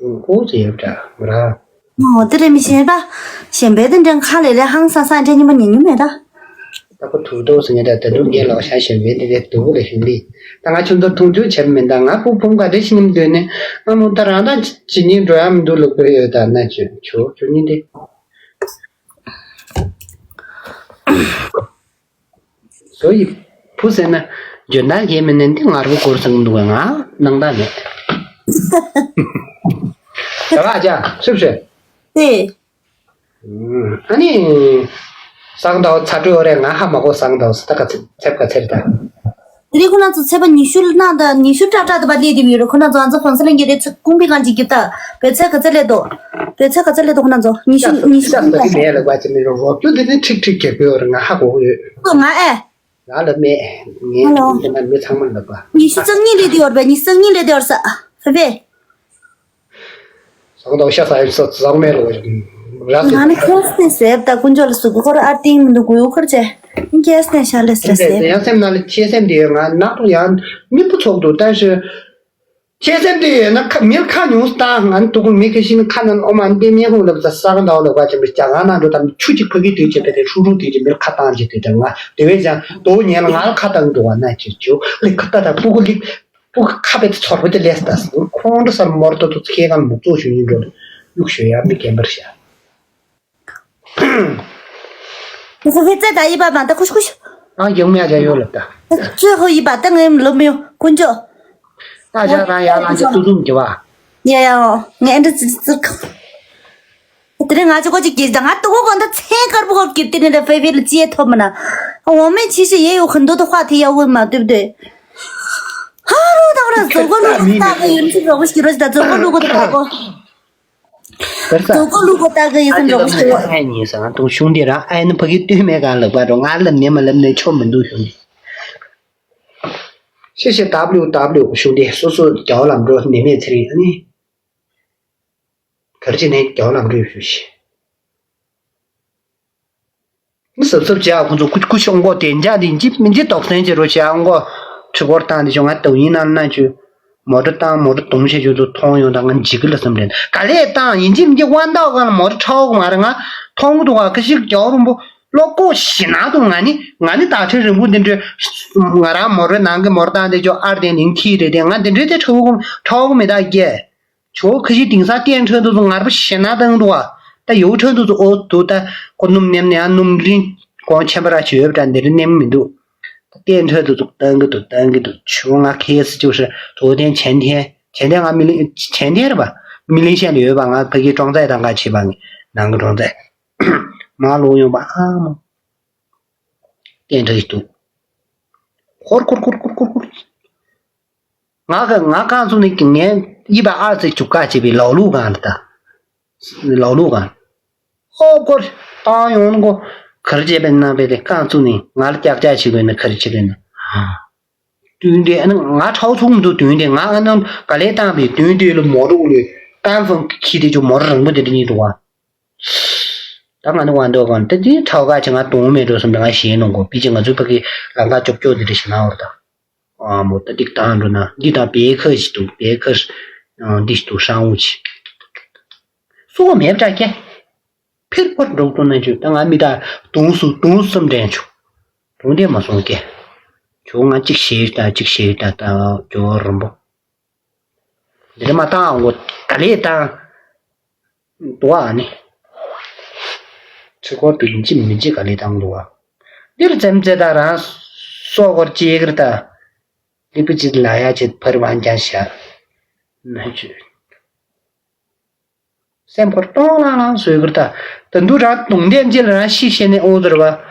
ཨོ་ཙི་ཡོད་འདྲ་མོ་ར། ཨོ་དེ་རེད་མི་ཤེས་པ། གཞན་པའི་དེ་འདྲ་ཁ་ལས་ལས་ཧང་སང་སང་འདྲ་ཉི་མ་ཉན་ཉི་མེད་ད། ད་ཁོ་ཐུག་ཐུག་སེ་ངས་ད་ད་དུང་ངས་ལོག་ཤ་གཞན་པའི་དེ་རེད་འདུག་ལ་ཞུ་ལི། ད་ང་ཁྱོད་ཚོ་མཐོང་ཆུང་བྱེད་མི་འདང་ང་ཕུག་ཕུང་ག་རེ་ཞིག་ཉིམ་འདོད་ནས་ཨ་མོ་ད་རང་ད་ཇི་སྙིང་འགྲོ་ཡ་མི་འདུག་ལུག་པའི་ཡོད་ད་ན་ཁྱོད་ཁྱོད་ཁྱོད་གཉིས་དེ། བཟོ་ཡི། བུ་ཟེར་ན། འཇོན་ཐང་གས་མི་ནན་ཏེ་ངར་པོ་སྐོར་སང་འདུག་ང་སྣང་དག་མེད། ད་ལ་ཅག་སུབ་ཤེ། ཏེ། ཨ་ནི། སང་ཟླ་བ་ཚ་དྲོད་རེད་ང་ཧ་མ་གོ་སང་ཟླ་བ་ད་ག་ཚེ་ཚེབ་ག་ཚེར་ད། དེ་རིང་ཁོ་ན་ཚོ་ཚེས་པ་ཉི་ཤུ་ནང་ད་ཉི་ཤུ་ཏྲག་ཏྲག་ཏུ་བ་ལས་དེ་བི་རུ་ཁོ་ན་ཚོ་ང་ཚོ་ཧོན་སི་ལིང་གི་དེ་ཚོ་ཀུང་པི་གང་ཅིག་གི་ད་བེ་ཚ་ག་ཚ་ལས་དོ། བེ་ཚ་ག་ཚ་ལས་དོ་ཁོ་ན་ཚོ་ཉི་ཤུ་ཤ་ཉི་ཤུ་ཤ་ད་གི་མེད་ལ་བ་ཅི་མི་རུ་རོ་ཀྱུ་དེ་ནི་ཁྲིག་ཁྲིག་གེ་བོ་ར་ང་ཧ་གོ་ཡོད། ང་ཨེ། ང་ལ་མེད། ངས་ཧ་ལོ། དེ་ན་མི་ཚང་མ་ལབ་པ། ཉི་ཤུ་རྩ་གཉིས་ལས་དེ་ཡོད་པ་ཉི་ཤུ་རྩ་གཉིས་ལས་དེ་ཡོད་ས། ཧ་བེ། ཟང་ཟང་ཤ་ཟ་ཡིན་ས་ཟང་མེད་ལོ། ར་ང་ནི་ཁ་སྟེ་ཟེབ་ད་ཀུན་ཅོ་ལ་སུ་གུ་ཁོ་ར་ཨ་ཏིང་མི་འདུག་གུ་ཡུ་ཁར་ཅེ། ཁ་སྟེ་ཤ་ལེ་སེ་ཟེབ། ཡང་སེམས་ནང་ལ་ཆེ་སེམས་དེ་ཡོད་ང་ནག་ཏུ་ཡང་མི་བུ་ཚོགས་འདུག་ད་ཤི། ཁྱེད་སེམས་དེ་ཡོད་ན་ཁ་མིར་ཁ་ཉུང་སུ་བཏང་ང་ནི་དུ་གུ་མི་ཁ་ཤི་ནི་ཁ་ནང་ཨོ་མ་འདི་མི་ཧུང་ལབ་ཙ་ས་ག་འདའོ་ལབ་ག་ཅི་མི་ཅ་ག་ན་འགྲོ་དམ་ཆུ་ཅིག་ཕ་གི་དུས་ཅི་ཕེ་དེ་ཧྲུ་ཧྲུ་དུས་ཅི་མིར་ཁ་བཏང་ཅི་དུས་དེ་ང་དེ་བས་ཀྱང་དོ་ཉན་ལ་ང་ལ་ཁ་བཏང་འགྲོ་བ་ན་ཅི་ཅུ་ལི་ཁ་ཏ་ཏ་སྤུ་གུ་ལི་སྤུ་གུ་ཁ་བེ་ཚོར་བེ་དེ་ལས་ཏ་སི་ཁོང་ཁྲོ་སར་མོར་ཏོ་ཏོ་ཁེ་གང་མུག་ཙོ་ཞུ་ཉིན་འགྲོ་ལ་གཡུག་ཞུ་ཡ་མི་རྒན་པར་ཤ། ཁོ་ཚོ་ཧེ་ཙེ་ད་ཡི་པ་མ་ད་ཁུ་ཤུ་ཁུ་ཤུ། ཨ་ཡང་མེད་ཨ་ཅག་ཡོད་ལབ་ད། ཙོ་ཧོ་ཡི་པ་ད་ངའི་ལོ་མི་ཡོང་ཀུན་ཅོ། ཨ་ཅག་རང་ཡང་ལང་ཅག་ཏུ་ཏུམ་གྱི་བ། ཡ་ཡ་ཨོ་ངས་ཨ་འདྲ་ཙི་ཙི་ཁ། དེ་རིང་ང་ཅག་གོ་ཅིག་གྱིས་ད་ང་ཏུ་གོ་གོ་ད་ཚེ་དཀར་པོ་གོ་གྱིས་དེ་ནས་ད་ཕེ་ཕེ་ལ་ཅི་ཡེ་ཐོབ་མ་ན། འོ་མེ་ཆི་ཤི་ཡེ་ཡོ་ཁན་དོ་ད་ཧ་ཐི་ཡ་འོ་མ་དུབ་དེ། ཧ་རོ་ད་ར་ཛོ་གོ་ལུ་གོ་ད་གི་ཡིན་ཅི་རོ་གོ་ཤི་རོ་ད་ཛོ་གོ་ལུ་གོ་ད་གོ། དེར་ས། དུ་ཀོ་ལུ་ཀོ་ཏ་གི་ཡི་སེམས་འགྲོ་གི་ཨ་ནི་ཨ་ནི་ས་ང་ཏུང་ཤུང་དེ་ར་ཨ་ནི་ཕ་གི་ཏུས་མེད་ག་ལབ་པ་རོ་ང་ལབ་ནས་མ་ལབ་ནས་ཆོ་མི་འདུག་ཤུང་དེ། ཤེ་ཤེ་ཏབ་ལུ་ཏབ་ལུ་ཤུང་དེ་སོ་སོ་རྒྱ་བ་ལམ་འགྲོ་ནི་མེད་ཚེ་རིང་ཨ་ནི། གར་ཅི་ནས་རྒྱ་བ་ལམ་འགྲོ་ཡོད་ཤུ་ཤི། མི་སབ་སབ་བྱས་ཨ་ཁོང་ཚོ་ཀུ་ཀུ་ཤོག་མགོ་དེ་འཇག་དེ་འཇིབ་མི་འཇིབ་དོག་སེང་བྱེད་རོ་བྱས་ཨ་མགོ་ཁྲི་སྐོར་བཏང་དེ་བྱུང་ང་དུ་ཡིན་ན་ན་ཆུ་མོ་ཊ་བཏང་མོ་ཊ་དུང་ཤེས་ཆུ་ཚོ་མཐོང་ཡོང་ད་ང་འཇིག་གི་ལ་བསམ་རེད་ག་ལེ་བཏང་ཡིན་གཅིག་མི་འཇིག་དབང་ཐོག་གང་ལ་མོ་ཊ་ཁྲའོ་གི་མ་རེད་ང་མཐོང་གི་འདུག་ག་ཁ་ཤིག་རྒྱ་རུམ་པོ་ བློ་ཁོག་ཞེད་སྣང་དུ། ང་ནི་ང་ནི་དྭགས་ཁྲའི་རིང་པོ་འདི་འདྲའི་ང་རང་མོ་རེ་ནང་གི་མོ་རེ་བཏང་སྟེ་ཅོ་ཨར་དེ་ནིང་ཁྱི་རེད་དེ། ང་འདི་འདྲའི་དེ་ཁྲ་བོ་ཁྲ་བོ་མི་དག་སྐྱེ། ཇོ་ཁ་ཤི་དེང་སང་བསྟན་ཁྲོད་དུ་ཚོ་ངར་པོ་ཞེད་སྣང་བཏང་འདུག་བ། ད་ཡོ་ཁྲོད་དུ་ཚོ་ཨོ་འདུག་ད་ཁོ་སྣུམ་ནེམ་ནས་ཨ་སྣུམ་རིན་གོང་ཆེན་པོ་ར་ཞོད་པ་འདྲ་འདི་རིན་ནེམ་མི་འདུག་ད་བསྟན་ཁྲོད་དུ་ཚོ་བཏང་གི་འདུག་བཏང་གི་འདུག་ཇོ་ང་ཁེ་སི་ཅུ་ཧྲི་ཚོ་དེན་ཆན་ཐེན་ཆན་ཐེན་ང་མི་ལིང་ཆན་ཐེན་རེད་པ། མི་ལིང་ཤན་ལ་ཡོད་པ། ང་ཕ་གི་ཀྲོང་ཙེ་དང་ག་ཆེ་བ་ནང་གི་ཀྲོང་ཙེ་མ་ལོ་ཡོང་པ་ཨ་མོ། བསྟན་ཁྲོད་དུ་ཁོར་ཁོར་ཁོར་ཁོར་ཁོར་ཁོར། ང་ག་ང་རྐང་བཙུགས་ནས་ངས་ཡིབ་པ་ཨར་ཙེ་བཅུག་ག་བྱས་པའི་ལའོ་ལུག་གང་ལ་ད། ལའོ་ལུག་གང་། ཧོབ་ཁོར་བཏང་ཡོང་ནོ་གོ། གར་བྱས་པའི་ནང་པའི་དེ་རྐང་བཙུགས་ནས་ང་ལ་ཀྱག་ཀྱག་བྱེད་དགོས་ན་གར་བྱེད་དགོས་ན། དུས་འདི་ཨ་ནི་ང་ཁྲའོ་ཚུགས་མི་འདུག་དུས་འདི་ང་ཨ་ནི་ག་ལེ་བཏང་པའི་དུས་འདི་ལ་མོ་རུག་ལས་ཀང་ཧྥང་ཁྱི་དེ་ཅུ་མོ་རུ་རིང་པོ་དེ་འདྲ་གཉིས་འདུག་བ། ད་ང་ནི་ཝང་ཏོ་གོན་ད་དེ་ཁྲའོ་ག་ཅི་ང་དུང་མེད་འགྲོ་སོང་ད་ང་ཞེད་ནོ་གོ། པི་ཅི་ང་ཚོའི་ཕ་གི་ལམ་ཁ་ཅོབ་ཅོབ་དེ་འདྲ་ཞིག་ན་བར་ད། ཨ་མོ་ད་ཏིག་བཏང་འགྲོ་ན་འདི་དང་བེ་ཁ་ཞིག་འདུག་བེ་ཁ་འདི་ཞིག་འདུག་ཧྲང་ཝུ་ཆི། སུ་བ་མེད་པ་ཀྱེ། ཕིར་ཕོར་འགྲོ་ཏོ་ན་ཆུ་ད་ང་མི་ད་དུང་སུ་དུང་སུམ་དྲན་ཆུ། དུང་དེ་མ་སོང་ཀྱེ། ཆུ་ང་གཅིག་ཞེས་ད་གཅིག་ཞེས་ད་ད་ཇོ་རིན་པོ། འདི་མ་བཏང་འོ་ག་ལེ་བཏང་། དུ་བ་ནི། ཚེ་སྐོར་དུ་ཡིན་གཅིག་མིན་གཅིག་ག་ལེ་བཏང་འདུག་བ། འདིར་ཙེམ་ཙེ་ད་རང་སོག་སྐོར་ཅེས་ཀིར་ད། ལི་པི་ཅི་ལ་ཡ་ཅེ་ཕར་བང་ཀྱང་ཤ། ན་ཅུ། སེམས་ཁོར་གཏོང་ལང་ལང་བཟོས་ཀིར་ད། ད་འདུ་རང་དུང་ལྡན་ཅེ་ལ་རང་ཤི་ཤེ་ནས་ཨོ་ཟེར་བ།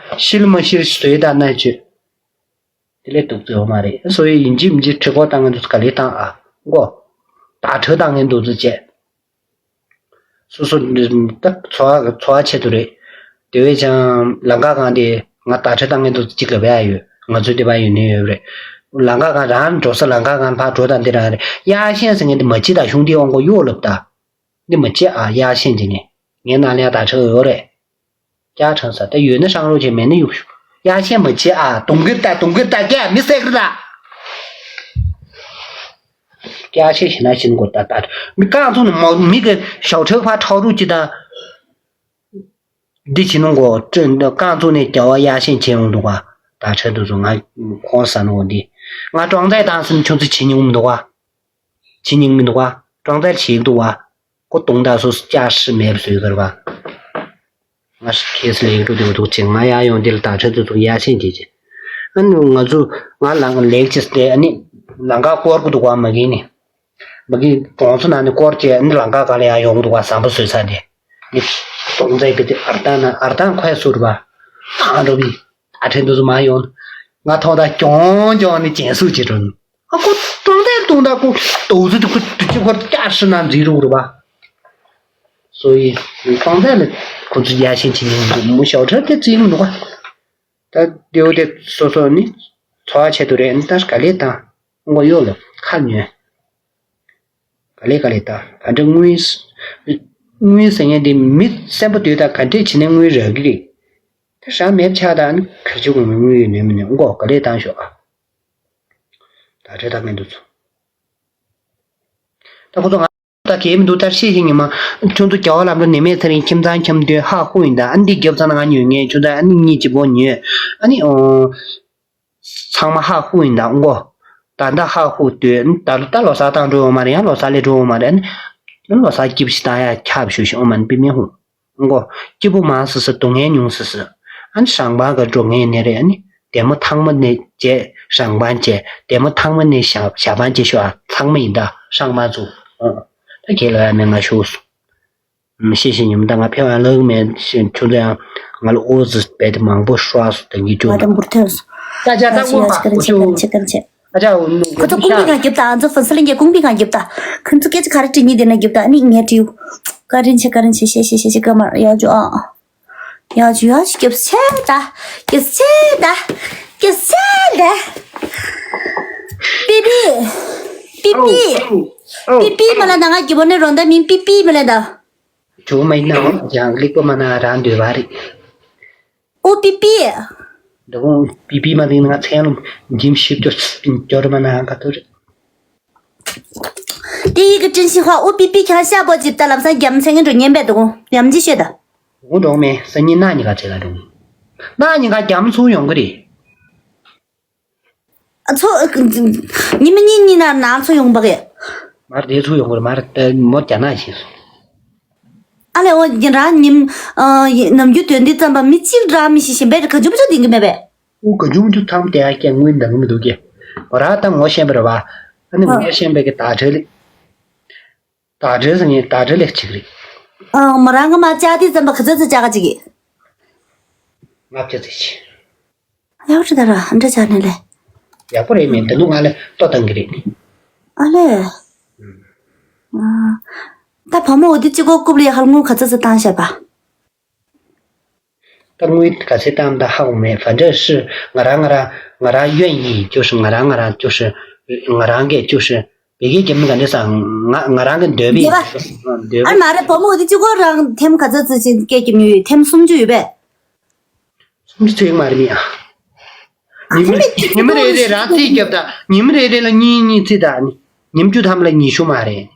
ཤིལ་མ་ཤིལ་བཟོས་ད་ན་ཅུ། དེ་ལས་སྡུག་ཚོད་མ་རེད། སོ་ཡི་ཡིན་གཅིག་མིན་གཅིག་ཁྲི་སྐོར་བཏང་ངན་འདུག་ག་ལེ་བཏང་ཨ། མགོ། བདག་ཁྲི་བཏང་ངན་འདུག་ཚོད་བྱས། སོ་སོ་ད་འཚོ་བ་འཚོ་བ་ཆེད་དུ་རེད། དེ་བས་ཀྱང་ལམ་ཁ་གང་དེ་ང་བདག་ཁྲི་བཏང་ངན་འདུག་གཅིག་ལ་བས་ཡོད། ང་ཚོའི་དེ་བ་ཡོད་ནི་ཡོད་རེད། ལམ་ཁ་གང་རང་འགྲོ་ས་ལམ་ཁ་གང་ཕར་འགྲོ་དང་འདི་རང་རེད། ཡ་ཤེས་ཟེར་ངན་དེ་མ་ཅི་དང་གཞུང་དེ་ཨོང་གོ་གཡོ་ལབ་ད། འདི་མ་བྱེད་ཨ་ཡ་ཤེས་འདི་ནི། ངའི་ནང་ལ་ཡ་ད་ཁྲག་ཡོད་རེད། ཀྱ་ཁྲང་ས་ད་ཡོད་ན་ཧྲང་རོ་ཆེ་མེད་ན་གཡུག་ཤོག་ཡ་ཤེས་མ་བྱེད་ཨ་དུང་གིར་ད་དུང་གིར་ད་ཀྱ་མི་སེ་གིར་ད། ཀྱ་ཤེས་ཤི་ན་ཤིན་གོ་ད་ད་མི་རྐང་ཚུགས་ནི་མ་མི་གི་ཞའོ་ཁྲག་ཕ་ཁྲག་རུ་ཅི་ད། འདི་བྱིན་ནོ་གོ་སྤྲོད་འདི་རྐང་ཚུགས་ནས་རྒྱ་བ་ཡ་ཤེས་བྱེད་འོང་འདུག་ག་ད་ཁྲག་དུ་ཚུགས་ང་ཁོང་ས་ནོ་འདི་ང་ཀྲོང་ཙའི་བཏང་སེམས་ཆུང་ཚུལ་བྱེད་མྱོང་མི་འདུག་ག་བྱེད་མྱོང་མི་འདུག་ག་ཀྲོང་ཙའི་བྱེད་འདུག་ག་ཀོ་དུང་ད་སོ་སོ་ཅག་ཧྲི་མེད་པ་བཟོས་གར་བ། ང་ཧྲི་ཁེ་སི་ལེགས་འགྲོ་དེ་འདུག་ཅེ་ང་ཡ་ཡོང་དེ་ལ་ད་ཁྲག་དུ་ཚུགས་ཡ་ཤེས་བྱེད་ཅེ། ཨ་ནི་ང་ཚོ་ང་ལང་ལེགས་ཅེས་ཏེ་ཨ་ནི་ལང་ཀ་སྐོར་གུ་འདུག་ག་མ་གིན་ནི། མ་གི་གྲོང་ཚོ་ནང་ནས་སྐོར་བྱས་ནི་ལང་ཀ་ག་ལ་ཡང་ཡོང་འདུག་བ། ཟམ་པ་བཟོས་ཚར་ཏེ་ནི་སྟོང་རྩའི་གི་དེ་ཨར་ཏང་ན་ཨར་ཏང་ཁོས་སུར་བ་ཐང་འགྲོ་བི་ཨ་ཁྲེན་དུ་སུ་མ་ཡོང་ང་ཐོག་ད་གྱོང་གྱོང་ནི་གྱེན་སུ་བྱེད་འགྲོ་ནི་ཨ་ཁོ་སྟོང་རྩའི་སྟོང་ད་ཁོ་དོ་ཟི་དུ་ཁོ་དུ་ཅི་ཁོ་ཀྱ་ཧྲི་ན་འཛི་རུག་རུ་བ། སོ་ཡི་སྟོང་རྩ་ལ་ཁོ་ཚོ་ཡ་ཤེས་ཅི་ཡིན་འདུག་མུ་ཞའོ་ཁྲ་དེ་ཙི་མི་འདུག་བ། ད་དེའུ་དེ་སོ་སོ་ནི་འཚོ་བ་ཆེད་དུ་རེད། ད་ག་ལེ་དང་མགོ་གཡོག་ལ་ཁ་ཉོན། ག་ལེ་ག་ལེ་ད་ག་འདྲ་དངུལ་དངུལ་ཟེར་མཁན་དེ་མི་བཙན་པོ་དུས་ད་ག་འདྲས་བྱས་ནས་དངུལ་རག་གི་རེད། ད་རག་མེད་ཆགས་ད་ནི་ག་ཅི་དགོས་མི་དངུལ་ཡོད་ནས་མི་ནས་མགོ་ག་ལེ་བཏང་ཤོག་ཨ། ད་རེད་ད་མི་འདུག་ཚོ། ད་ཁོ་ཚོ་ང་ད་གས་མི་འདུག་ད་ཤེས་ཤིང་ཉི་མ། ཁྱོད་ཚོ་རྒྱལ་བ་ལམ་འགྲོ་ནི་མེད་ཚེ་རིང་ཁྱིམ་ཚང་ཁྱིམ་དུས་ཧ་ཧུ་ཡིན་ད་ཨ་འདི་རྒྱབ་ཚང་ན་ང་ཉོས་ངས་ཁྱོད་ཚོ་ཨ་ནི་གཉིས་གཅིག་པོ་ཉོས་ཨ་ནི་ཨོ། ཚང་མ་ཧ་ཧུ་ཡིན་ད་མགོ། ད་ད་ཧ་ཧུ་དུས་ད་ད་ལོ་གསར་བཏང་འགྲོ་ཡོང་མ་རེད། ཡང་ལོ་གསར་ལས་འགྲོ་ཡོང་མ་རེད་ཨ་ནི། ལོ་གསར་སྐྱིབས་ཤི་ད་ཡ་ཁྱབ་ཞུ་ཞིང་ཨོ་མ་ནི་པི་མེ་ཧུ། མགོ། སྐྱིད་པོ་མང་སི་སི་སྡུག་བསྔལ་ཉུང་སི་སི། ཨ་ནི་ཧྲང་པང་ག་འགྲོ་ངེས་ནས་རེད་ཨ་ནི། དེ་མོ་ཐང་མ་ནས་བྱས་ཧྲང་པང་བྱས། དེ་མོ་ཐང་མ་ནས་ཞག་ཞག་པང་བྱས་ཤོག་ཨ་ཚང་མ་ཡིན་ད་ཧྲང་པང་ཚུ། ཨོ། ད་ཁྱེད་ལ་ཡ་མེད་ང་ཤོག་སུ། ཤེས་ཤེས་ཉིམ་ད་ང་ཕེ་བ་ལག་མེད་ཤེས་ཆུ་ད་ཡང་ང་ལ་ཨོ་ཙི་བས་དེ་མང་པོ་ཧྲ་སུ་ད་གི་ཅུ་ང་ད་འབུར་ཐོན་སོ། ད་ཅག་ད་ཨ་ཅི་ཨོ་ཨ་ཅི་ཀ་རན་ཆེ་ཀ་རན་ཆེ་ཀ་རན་ཆེ། ཨ་ཅག་ཨོ་ནུ་ཁོ་ཚོ་ཀུང་པི་གང་རྒྱབ་ད། ཨ་ཚོ་ཧྥན་སི་ལིང་གི་ཀུང་པི་གང་རྒྱབ་ད། ཁོ་ཚོ་སྐད་ཆ་ག་རེ་དྲི་ཉི་དེ་ན་རྒྱབ་ད། ཨ་ནི་ངས་དྲིའུ། ཀ་རན་ཆེ་ཀ་རན་ཆེ་ཤེ་ཤེ་ཤེ་ཤེ་ཀ་མ་ཡ་ཇུ་ཨ། ཡ་ཇུ་ཡ་ཇུ་རྒྱབ་ཆེ་ད། རྒྱབ་ཆེ་ད། རྒྱབ་ཆེ་ད། པི་པི། པི་པི། ཨོ། པི་པི་མ་ལ་ན་ང་རྒྱབ་ནས་རོ་འདྲ་མིན་པི་པི་མ་ལ་ད། ཇོ་མ་ཡིན་ནའང་ཡང་ལེགས་པོ་མ་ན་རང་འདོད་པ་རེད། ཨོ་པི་པི། འདི་གོང་པི་པི་མ་དེ་ང་ཚན་ལ་འཇིམ་ཤིབ་ཀྱོ་ཀྱོ་ར་མ་ན་ག་ཏོ་རེད། དེ་ཡི་གི་ཀྲིན་ཤི་ཧྭ་ཨོ་པི་པི་ཁྱང་ཤ་པོ་ཅིབ་ད་ལམ་སང་རྒྱམ་ཚན་གི་འགྲོ་ཉན་པས་འདུག་གོ་ཡམ་ཅི་ཤོད་ད། འོ་འགྲོ་མེད་སང་ཉིན་གནངས་ཉིན་ག་ཚད་ལ་འགྲོ། ན་ཉིན་ག་རྒྱ་མོ་ཚུར་ཡོང་གི་རེད། ཨ་ཚོ། ཉི་མ་གཉིས་གཉིས་ན་ནང་ཚོ་ཡོང་བ་གི། མར་དེ་ཚུར་ཡོང་གི་རེད། མར་མོ་རྒྱ་ནག་ཕྱིན་སོང་། ཨ་ལས་འོ་ཡིན་རང་ཉིན། ནམ་རྒྱུན་དོན་འདི་ཙམ་པ་མི་གཅིག་རང་མི་ཤི་ཤི་བས་ག་ཆུ་བུ་ཆུ་ལྡིང་གི་མེད་པས། ཨུ་ག་ཆུ་བུ་ཆུ་ཐམ་དེ་ཨ་ཀྱང་དངུལ་འདང་གི་མི་འདུག་གི། མོ་རང་ད་ངོ་ཤེས་པ་རེད་བ། ཨ་ནི་ངོ་ཤེས་པའི་གི་ད་བྲེལ་ལི། ད་བྲེལ་ཟེར་ངས་ད་བྲེལ་ལེགས་ཅིག་རེད། ཨ་མོ་རང་གི་མ་ཅག་དེ་ཙམ་པ་ག་ཚོད་ཚོད་ཅག་ག་ཅིག་གི། ལྔ་བརྒྱ་ཙམ་ཅིག་ཡག་པོ་རེད་ད་ར་འདྲ་ཆགས་ནས་ལས། ཡག་པོ་རེད་མིན་དེ་འདུག་ང་ལས་ལྟོ་བཏང་གི་རེད། ཨ་ལས། ཨ། ད་བུ་མོ་འོ་དེ་གཅིག་གོ་རྐུབ་ལས་ཧར་དངུལ་ག་ཚོད་ཚོད་བཏང་བཞག་པ། ད་དངུལ་ག་ཚོད་བཏང་ད་ཧ་གོ་མེད། ཕ་འདྲ་ཧྲི་ང་རང་ང་རང་ང་རང་གཡོན་ཡིན་ཅོ་ཧྲི་ང་རང་ང་རང་ཅོ་ཧྲི་ང་རང་གས་ཅོ་ཧྲི་བེ་གེ་རྒྱབ་ནི་ག་འདྲ་ས་ང་ང་རང་གི་འདོད་པ་ཡིན། འདོད་པ། ཨ་མ་རེད་བུ་མོ་འོ་དེ་གཅིག་གོ་རང་ཐེམ་ག་ཚོད་ཚོད་ཅིག་སྐད་ཀྱི་མི་ཡོད་ཐེམ་སུམ་ཅུ་ཡོད་པས། སུམ་ཅུ་ཚོད་མ་རེད་མི་ཨ། ཉི་མ་ཉི་མ་རེ་རེ་རང་རྩིས་རྒྱབ་དང་ཉི་མ་རེ་རེ་ལ་གཉིས་གཉིས་རྩིས་དང་ཉིན་བཅུ་ཐམ་ལ་ཉི་ཤུ་མ་རེད།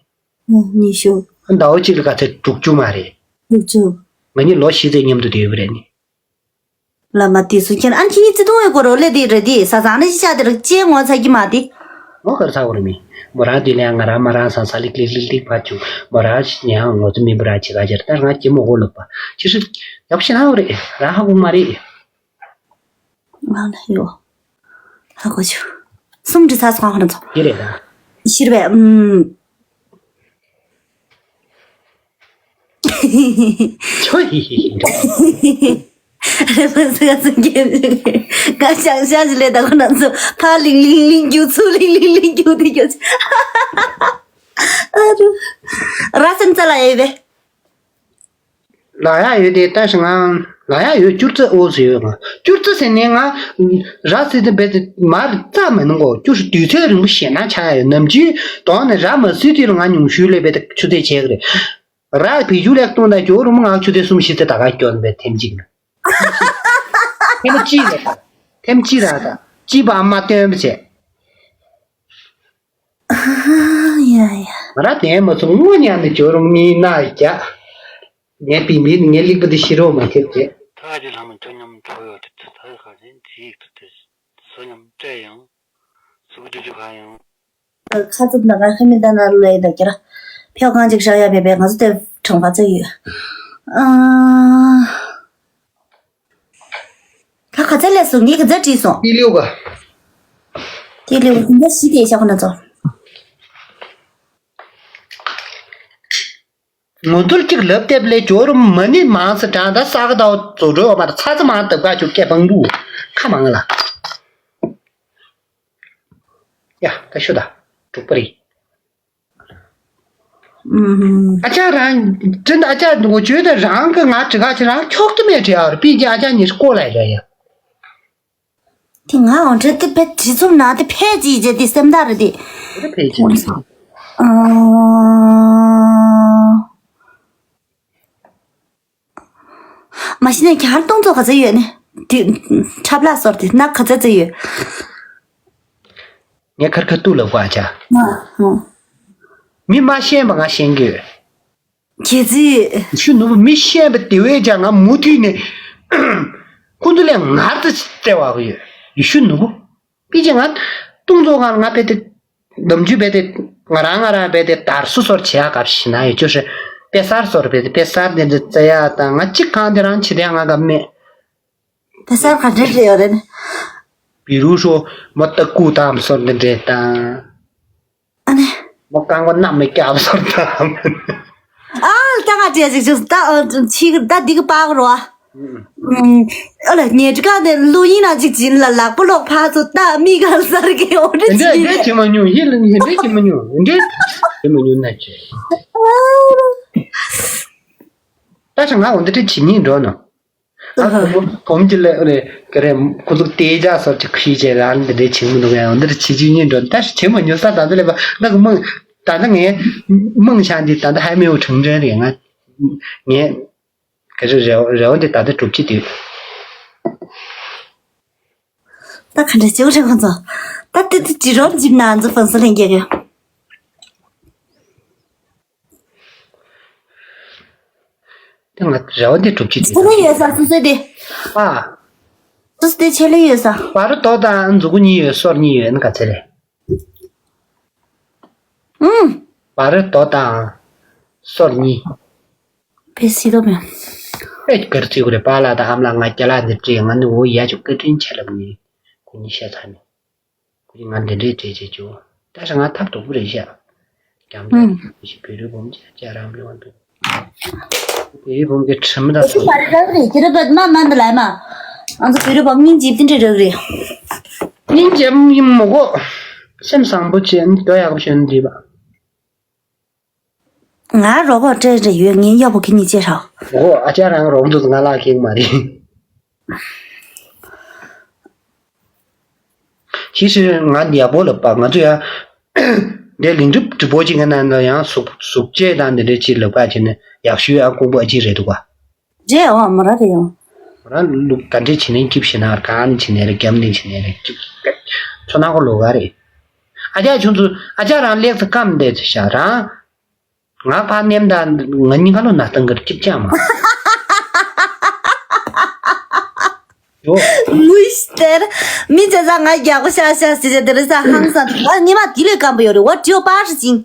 ཉི་ཤུ། ཟླ་བ་གཅིག་ལ་ག་ཚད་དྲུག་ཅུ་མ་རེད། དྲུག་ཅུ། ང་གཉིས་ལོ་བཞི་ཚད་མཉམ་དུ་བསྡད་ཡོད་པ་རེད་ནི། ལ་མ་དེ་སུ་ཁྱེད་ཨ་ཁྱེད་གཉིས་བརྩེ་དུང་ཡོད་སྐོར་རོ་ལས་དེ་རེད་དེ་ས་ཚང་ནས་ཤ་དེ་ར་ཅེ་ངོ་ཚ་གི་མ་དེ། ངོ་གར་ཚ་བོ་རེད་མི། མོ་རང་དེ་ལས་ང་རང་མ་རང་ས་ས་ལིག་ལིག་ལིག་ལིག་ཕ་ཆུ་མོ་རང་ཉ་ངོ་ཚ་མི་འབུ་ར་ཅི་ག་ཅེར་ད་ང་ཅི་མོ་གོ་ལོག་པ་ཅི་ཧྲི་ཡག་ཤི་ན་བོ་རེད་རང་ཧ་གོ་མ་རེད། ང་ལ་ཡོད། ཧ་གོ་ཆུ། གསུམ་འདྲི་ཚ་སོང་ཧ་ན་ཚོ། ཡི་རེད་ད། ཤིར་བས་ཨུམ། ཁྱོད་ཡི་ཡི་ཡི་འདྲ། རེ་བ་ཟེར་ག་ཚོད་སྐྱེ་ག་ཤང་ཤང་ཞིག་ལས་ད་ཁོ་ན་ཚོ་ཕ་ལིང་ལིང་ལིང་རྒྱུ་ཚུ་ལིང་ལིང་ལིང་རྒྱུ་དེ་རྒྱུ་ཨ་རུ། ར་སེམས་ཙ་ལ་ཡོད་བས། ལ་ཡག་ཡོད་དེ་ལྟ་ཞིག་ང་ལ་ཡག་ཡོད་སྐྱུར་རྩི་ཨོ་ཟེར་ཡོད་ང་སྐྱུར་རྩི་ཟེར་ནས་ང་ར་ཟེར་དེ་བས་དེ་མར་རྩ་མ་ནང་གོ་སྐྱུར་དུས་ཚོད་རིང་པོ་ཞེད་སྣང་ཆགས་ཡ་ཡོད་ནམ་རྒྱུན་དོང་ནས་ར་མ་ཟུས་དུས་ལ་ང་ཉུང་ཤུལ་ལས་བས་དེ་ཆུ་ཚོད་བྱས་གི་རེད། ར་བེད་སྤྱོད་ལེགས་གཏོང་དང་སྐྱོ་རུ་མ་ང་ཆུ་ཚོད་གསུམ་བཞི་ཚོད་ད་ག་སྐྱོ་ནས་བས་ཐེམ་གཅིག་ལ་ཐེམ་གཅིག་རེད་ད་ཐེམ་གཅིག་ར་ད་གཅིག་པ་ཨ་མ་སྟོན་པ་བྱས། ཡ་ཡ། ང་ར་དེ་མ་ཚོ་དངོས་ཉག་ནས་སྐྱོ་རུ་མིན་ན་རྒྱ། ངའི་པི་མིན་ངའི་ལིག་པ་དེ་ཤི་རོགས་མ་ཁྱེར་བྱས། ཐག་གི་ལྷ་མོ་ཁྱོད་མཉམ་གྲོགས་ཡོད་དུས་ད་ཁ་ཟིན་ཇི་ཡིག་ཏུ་དེ་སོ་མཉམ་སྤྲད་ཡང་སུ་ཇུ་ཇུ་ཁ་ཡང་། ཁ་ཚིག་ན་ང་ཧ་མི་ད་ན་ལོས་ད་ཀྱ་ར་ཕྱོགས་གང་ཅིག་བཞག་ཡ་བས་བས་ང་ཚོ་དེ་གྲོང་ཁ་ཚོད་ཡོད། ཨ། ད་ག་ཚད་ལས་སོང་ངས་ག་ཚད་བྲིས་སོང་། ཏི་ལིའུ་ག་ཏི་ལིའུ་འདི་ཤི་དེ་ཤ་ཁོ་ན་ཚོ། ངོ་ཚུལ་གཅིག་ལབ་བསྡད་ལས་སྦྱོར་མ་ཎི་མང་སེ་གྲངས་ད་ས་ག་ཟླ་བ་རྫོགས་འགྲོ་བ་མ་རེད་ཚ་ཚ་མང་ལྟབ་ག་ཆུ་སྐད་བང་བུ་ཁ་མང་ལ། ཡ་ད་ཤོད་ད་དྲུག་པ་རེད། ཨ་ཅག་རང་དྲིན་ཨ་ཅག་ངོ་བཅོལ་དེ་རང་གི་ང་དྲི་ག་ཅི་རང་འཁྱོག་ཏུ་མེད་དྲི་ཨ་རུ་པི་ཅི་ཨ་ཅག་ཉིས་ཀོ་ལ་ཡ་ཡ། དེ་ང་འོང་དྲི་དེ་ཕེ་དྲི་ཚུབ་ན་དེ་ཕེ་ཅི་ཅི་དེ་སེམས་ཐག་རེད་དེ། དེ་ཕེ་ཅི་ཨ། མ་གཞི་ནས་གྱ་ཧར་སྟོང་ཚོ་ག་ཚོད་ཡོད་ནི། དུས་འཁྲབ་ལ་སོར་དེ་ན་ག་ཚོད་ཚོད་ཡོད། ངས་ཁར་ཁ་ཏུ་ལབ་གོ་ཨ་ཅག་མི་མ་ཤེས་པ་ང་ཤེས་ཀྱི་ཡོད། གལ་སྲིད། ཡེ་ཤུ་ནུ་བོ་མི་ཤེས་པ་དེ་བས་ཀྱང་ང་མུ་མཐུད་ནས་ཁོ་ཚོ་ལས་ངར་དུ་བརྩེ་བ་གི་ཡོད་ཡེ་ཤུ་ནུ་བོ། པི་ཅི་ང་སྟོང་ཚོ་གང་ང་བས་ཏེ། ནམ་རྒྱུན་བས་ཏེ་ང་རང་ང་རང་བས་ཏེ་དར་སུ་སོར་བྱེད་ཡག་སྐབས་ཤིག་ན་ཡོད་ཅོ་ཧྲེ། དཔེ་གསར་སོར་བས་ཏེ་དཔེ་གསར་དེ་འདྲ་བཙལ་ཡག་དང་ང་གཅིག་གང་དེ་རང་བྱེད་དེ་ང་ག་མེད། དཔེ་གསར་ག་འདྲ་རེད་ཡོད་རེད། བི་རུ་ཧྲོ་མོ་ཏ་ཀུ་དམ་སོར་འདི་འདྲས་དང་། ཨ་ནི། མོ་རྐང་པ་གནམ་མེ་སྐྱབས་སོར་དང་། ཨ་ལ་ད་ང་བྲིས་ཅིག་ཅིག་ད་ཨ་ཕྱི་ད་འདི་གི་པགས་རོ་ཨ། ཨ་ལ་ཉལ་ཁྲི་ཁ་ནས་ལོ་ཡིན་ན་ཅིག་བྱིན་ལ་ལག་པ་ལོག་ཕར་ཚུར་ད་མི་ག་ལ་སར་གི་འོ་འདྲ་འདྲ་བྱིན་འདྲ་བྱེད་མ་མྱོང་ཡིད་ལ་འདྲ་བྱེད་མ་མྱོང་འདྲ་བྱེད་མ་མྱོང་ན་ཅི། ད་ཆ་ང་འོ་འདི་འདྲ་བྱེད་སྙིང་འདོད་ནོ། ཨ་ཁོ་མོ་གོམ་གྱི་ལས་རེད་ག་རེ་ཁོ་ཚོ་དེ་ཇ་སོར་གྱི་ཁུལ་བྱས་རང་འདི་འདྲའི་བྱེད་མི་འདུག་ཡང་འདིར་བྱེད་རྒྱུ་གཉིས་འགྲོ་ད་བྱེད་མ་མྱོང་ས་ད་འདི་ལས་པ་ད་གི་མང་ད་ད་ངས་མང་ཆ་འདི་ད་ད་ཧ་མེའུ་ཁྲང་ཁྲང་རེད་ང་ངས་ག་རེ་རེ་བ་རེ་བ་འདི་ད་ད་གྲུབ་ཀྱི་འདུག་ད་ག་འདྲ་བྱེད་རེད་ཁོ་ཚོ་ད་དེ་དེ་ཇི་རོབ་ཇི་ན་ང་ཚོ་ཧྥང་སི་ལྷན་རྒྱས་གི་དེ་ང་རེ་བ་འདི་གྲུབ་ཀྱི་ཁྱེད་རང་ཡོད་ས་སོ་སོའི་དེ། ཨ། ཏུས་དེ་ཆེ་ལེ་ཡོད་ས། བར་དོ་དང་མཛུ་གུ་གཉིས་ཡོད། སོར་གཉིས་ཡོད་ན་ག་ཚད་རེད། ཨུམ། བར་དོ་དང་སོར་གཉིས། པེ་སི་དོ་མེ། ཨེ་གར་ཚིག་རེ་པཱ་ལགས་དང་ཨ་མ་ལགས། ང་རྒྱ་ལགས་འདིར་བྲིས། ང་ནི་འོ་ཡ་ཅུ་བཀའ་དྲིན་ཆེ་ལབ་ནས་ཁོ་གཉིས་བཤད་ཚར་ནས། ཁོ་གཉིས་ང་འདི་འདྲའི་བྲིས་བྱེད་ཅུ། ད་ཞག་ང་ཐབས་སྡུག་པོ་རེད་ཤག་རྒྱམ་ཨུམ། དང་ཞིག་བོད་རིགས་བུ་མོ་ཅག་རང་ལུས་དབང་འདུག་བོད་རིགས་བུ་མོ་གི་ཁྲིམས་དང་ཨེ་ཅི་མ་རེད་རག་རེད། ཁྱེད་རང་བོད་མ་མ་འདི་ལ་མ། ང་ཚོ་བོད་རིགས་བུ་མོ་སྙིང་རྗེ་དེ་འདྲ་རག་རེད། སྙིང་རྗེ་མོ་མོ་གོ། སེམས་བཟང་པོ་བྱས་ནས་དོ་ཡག་པོ་བྱས་ནས་འདྲིས་པ། ང་རོགས་པ་སྤྲད་རེ་ཡོད། ངའི་གཡོག་པོ་ཁྱེད་གཉིས་བྱེད་རོགས། འོ་ཨ་ཅག་རང་རོགས་འདུག་ང་ལག་ཁེངས་མ་རེད། ཅི་ཞིག་ང་ཡག་པོ་ལབ་པ། ང་ཚོ་ཡ་འདས་ལིང་གྲིབ་གྲིབ་པོ་ཅིག་གི་ནང་ལ་ཡང་གཟུགས་གཟུགས་བྱད་དང་འདི་འདྲ་ཅིག་ལབ་པ་བྱས་ནས་ཡག་ཤོས་ཨ་ཀོང་པོ་ཨ་ཅིག་རེད་འདུག་ག་རེད་འོ་མོ་ར་རེད་འོ། ང་རང་ལུག་ག་འདྲས་བྱེད་ནས་སྐྱིབས་བྱེད་ན་གང་ནས་བྱེད་ནས་རེད། རྒྱབ་ནས་བྱེད་ནས་རེད། སྐྱིབས་ཚོ་ནག་པོ་ལོ་ག་རེད། ཨ་ཅག་ཆུང་ཚོ་ཨ་ཅག་རང་ལེགས་སུ་སྐམ་བསྡད་ཚེ་ཤ་རང་། ང་ཕ་ནེམ་དང་ང་གཉིས་ཀ་ལོ་ན་སྟངས་ཀར་སྐྱིབས་ཅག་མ། ཡོ། མུས་ཏེར། མི་ཚེ་ས་ང་རྒྱག་པ་ཤ་ཤ་ཟེར་ཏེ་རེ་ས་ཧང་སང་ཨ་ཉི་མ་དེ་ལས་སྐམ་པོ་ཡོད་རེད། འོ་དྲིའོ་པར་ཞིང་།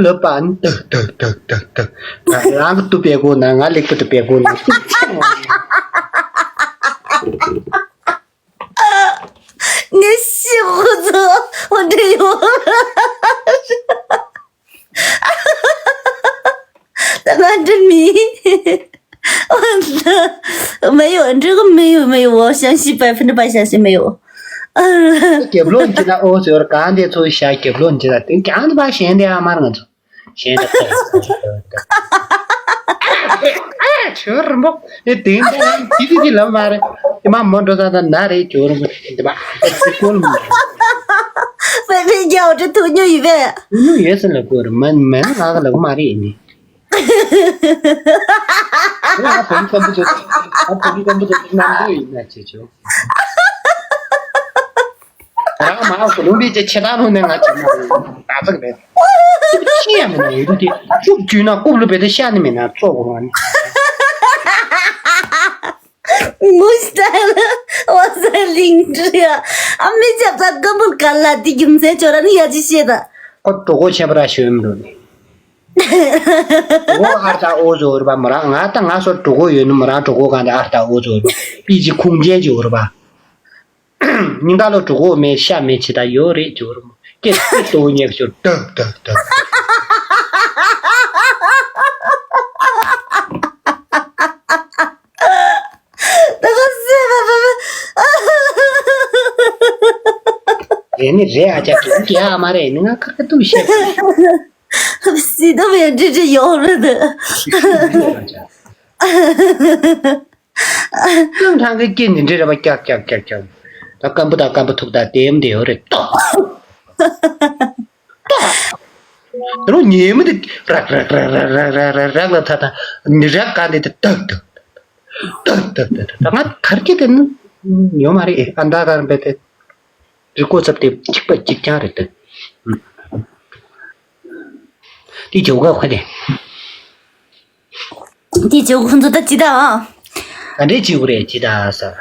ལོ་པ་ནི་ཏག་ཏག་ཏག་ཏག་ཏག་ང་རང་གི་ཏུ་པེ་གོ་ན་ང་ལེགས་པོ་ཏུ་པེ་གོ་ན། ངས་ཤི་ཁོ་ཚོ་འོ་འདྲེ་ཡོད། ད་ང་འདྲེ་མི། འོ་ད་没有，这个没有没有，我相信百分之百相信没有。རྒྱབ་ལོགས་ཀྱི་ན་ཨོ་ཟེར་གང་དེ་ཚོ་ཤ་རྒྱབ་ལོགས་ཀྱི་ན་དེ་གང་དེ་བ་གཞན་དེ་ཨ་མར་ང་ཚོ། གཞན་དག་ཨ་ཡ་ཁྱོད་རིན་པོ་ཨེ་དེང་དེ་རང་ཇི་ཏི་ཏི་ལབ་མ་རེད། ཨེ་མ་མོ་འགྲོ་ས་དང་ན་རེད། ཁྱོད་རིན་པོ་དེ་མ་ཨེ་ཁོལ་མ་རེད། པེ་པེ་རྒྱ་འོ་ཏྲི་ཐུག་ཉོ་ཡི་བས། ཉོ་ཡོད་ཟེར་ལབ་དགོས་རེད། མ་མ་ན་ང་ག་ལབ་མ་རེད་ནི། ང་བོད་མི་སྐམ་པོ་ཚོ་ང་བོད་མི་སྐམ་པོ་ཚོ་རྣམ་དཔྱོད་ཡིན་ན་བྱེད་ཆོག་རང་མ་ཨ་ཁུ་ལུང་པའི་ཆེ་ཆེ་ཏང་ལུང་ནས་ང་ཆེ་མ་རེད། ད་ཚག་མེད། ཅི་ཡང་མེད་ན་འོས་བསྡུ་དེ་བཅུག་བཅུག་ན་རྐུབ་ལུ་བེ་དེ་ཤ་ནི་མེད་ན་བཙོག་གོ་ང་ནི། མུ་སི་ཏལ་ཝ་ས་ལིང་ཏྲི་ཡ་ཨ་མི་ཅབ་ས་ཀམ་བུལ་ག་ལ་དེ་རྒྱུ་མཚན་ཅོ་ར་ནི་ཡ་ཅི་ཤེས་ད། ཁོ་གྲོགས་པོ་ཆེན་པོ་ར་ཤོད་མི་འདུག་ནི། གྲོགས་པོ་ཨར་ད་ཨོ་ཟོ་ར་པ་མོ་རང་ང་ད་ང་སོར་གྲོགས་པོ་ཡོད་ནི་མོ་རང་གྲོགས་པོ་གང་དེ་ཨར་ད་ཨོ་ཟོ་ར་པི་ཅི་ཁུངས་ཅན་ཅོ་ར་པ། སྙིང་ག་ལོ་གྲུ་གོ་མེད་ཤ་མེད་ཇི་ལྟར་ཡོད་རེད་ཇོ་རུ་མོ་སྐད་སྐད་གཏོང་ཉེག་ཞོར་ཏག་ཏག་ཏག། ད་ག་སེ་བ་བ་བ། དེ་ནི་རེད་ཨ་ཅག་གི་རྒྱ་མ་རེད་ནི་ང་ཁ་ཁ་ཏུ་བཤད། སི་ཏུ་བའི་འདྲི་འདྲི་ཡོང་རེད། ཀུན་ཐང་གི་སྐྱེ་ནི་འདྲེ་ར་བ་ཀྱག་ཀྱག་ཀྱག་ཀྱག་ད་སྐམ་པོ་དང་སྐམ་པོ་ཐུག་ད་དེམ་དེ་ཡོད་རེད་ཏོ། ཏོ། ད་རུང་ཉེ་མི་དེ་རག་རག་རག་ལ་ད་ད་ནི་རག་ག་འདི་དེ་ཏག་ཏག་ཏག་ཏག་ཏག་ཏག་ད་ང་གར་སྐྱེ་དེ་ནི་ཡོད་མ་རེད། ཨ་མདའ་གར་འབད་དེ་རི་ཀོ་ཚབ་དེ་གཅིག་པ་གཅིག་རྐྱང་རེད་དེ། དེ་ཇོ་ག་ཁ་དེ། དེ་ཇོ་ཁོང་ཚོ་ད་ཅི་ད་ཨ། ག་འདྲས་བྱེད་དགོས་རེད་ཅི་ད་ས།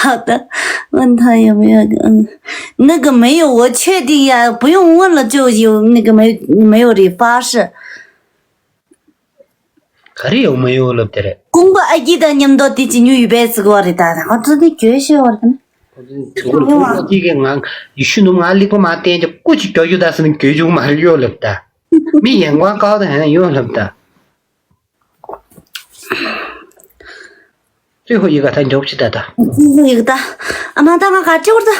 好的，问他有没有，嗯，那个没有，我确定呀，不用问了，就有那个没没有的发誓。 ག་རེ་ཡོད་མ་ཡོད་ལབ་དེ་རེད། ཀུང་པ་ཨ་སྐྱིད་དང་མཉམ་དུ་དེ་ཅི་ཉུ་ཡུ་བས་ཙི་གོ་རེད་ད། ཨ་ཙི་དེ་གྱོད་ཤེས་བར་དེ་ནི། ཀུང་པ་ཨ་སྐྱིད་ཀྱིས་ང་ཡུ་ཤུ་ནུ་ང་ལེགས་པོ་མ་བསྟན་ཀྱི་ཀུ་ཅི་གྱོད་རྒྱུ་ད་ཟེར་ནི་གྱོད་རྒྱུ་མ་རེད་ཡོད་ལབ་ད། མི་ཡན་ཀོང་ཀའོ་དང་ཡང་ཡོད་ལབ་ད། ཙི་ཧོ་ཡི་ག་ད་མགྱོགས་ཅི་ད་ད། ཙི་ཧོ་ཡི་ག་ད། ཨ་མ་ད་ང་ག་ཅི་བར་ད།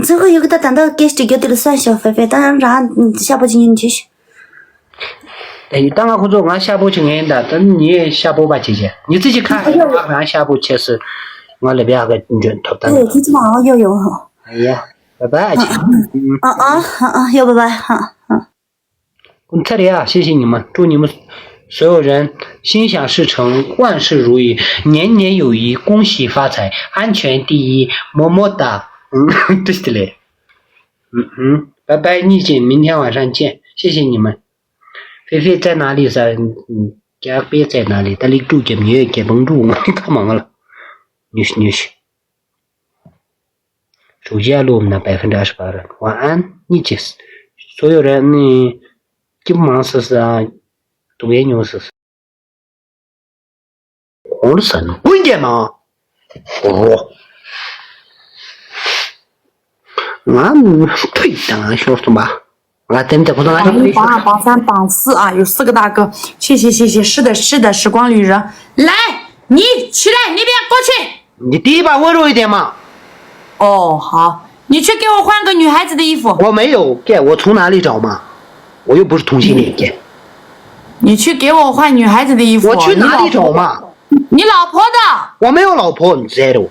最后一个他谈到 guest 有点算小肥肥，当然然下播今天继续。 ད་ཡི་ད་ང་ཁོ་ཚོ་ང་ཤ་པོ་ཆེ་ངན་ད་ད་ཉེ་ཤ་པོ་པ་ཆེ་ཆེ་ཉི་ཚེ་ཆེ་ཁ་ང་ང་ཤ་པོ་ཆེ་སི་ང་ལ་བྱ་ག་འཇོན་ཐོབ་ད། 对，听见吗？哦，有有。 ཡ་བ་བ་ཆེ། 啊啊啊啊，有拜拜哈。 ཚར་ཡ་ཤེས་ཤེས་ཉི་མ་སྤྲོ་ཉི་མ། 所有人心想事成，万事如意，年年有余，恭喜发财，安全第一，么么哒。嗯，对的嘞。嗯嗯，拜拜，再见，明天晚上见，谢谢你们。菲菲在哪里？在，嗯， ཡག་པའི་རྩེ་ན་ལི་ད་ལིག་ཀྲུག་གི་མྱོས་རྒྱལ་བང་ཀྲུག་ང་ད་མང་ལ། ཉུས་ཉུས། 暑假路那百分之二十八人，晚安，你这所有人呢，就忙死死啊，读研究死死。 གོང་ལ་ཟ་ནི་ཀུན་གྱི་མ། རོ། ང་ཐུག་དང་ཤོར་སོང་པ། ང་དེ་འདྲ་ཁོ་ན་ང་། 榜一、榜二、榜三、榜四啊，有四个大哥，谢谢谢谢，是的是的，时光旅人，来，你起来，你别过去。 你第一把握住一点嘛。哦，好，你去给我换个女孩子的衣服。我没有，给我从哪里找嘛？我又不是同性恋，给。你去给我换女孩子的衣服。我去哪里找嘛？你老婆的。我没有老婆，你知道。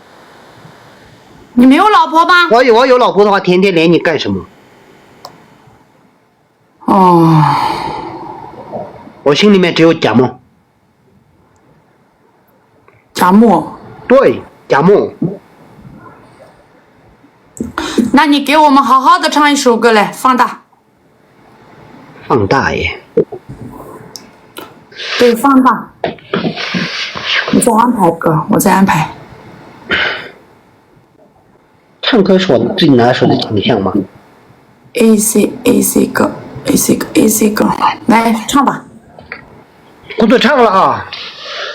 你没有老婆吗？我有，我有老婆的话，天天连你干什么？哦。我心里面只有假梦。 甲木。对，甲木。那你给我们好好的唱一首歌来，放大。放大耶。对，放大。我再安排歌，我再安排。 唱歌是我最拿手的强项吗？A C A C 歌，A C 歌，A C 歌，来唱吧。我都唱了啊，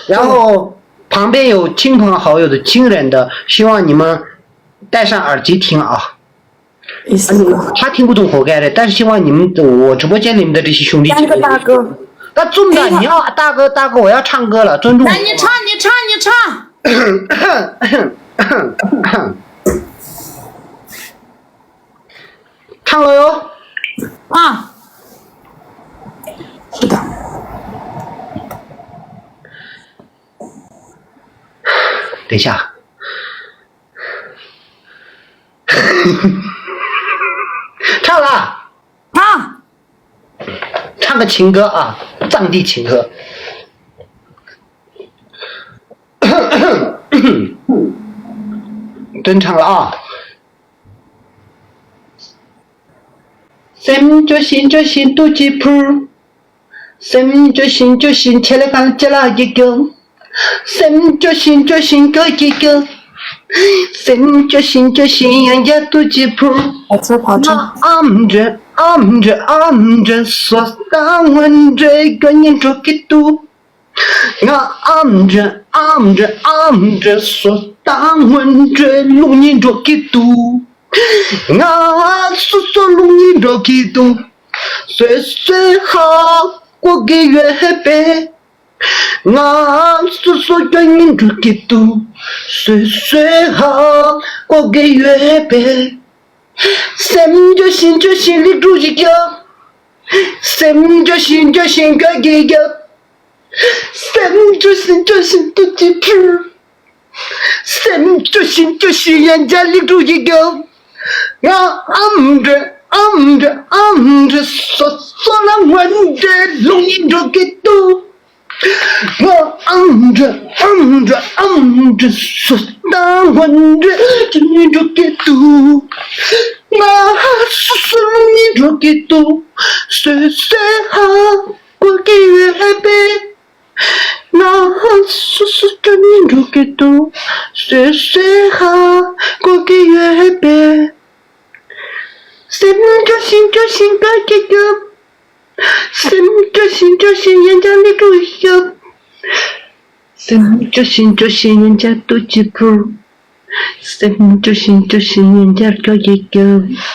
然后旁边有亲朋好友的亲人的，希望你们戴上耳机听啊。A C 歌。他听不懂活该的，但是希望你们，我直播间里面的这些兄弟姐妹，三个大哥。那这么大，你要大哥大哥，我要唱歌了，尊重我。来，你唱，你唱，你唱。 唱了哟。啊，是的。等一下。唱了。啊。 唱个情歌啊，藏地情歌。真唱了啊。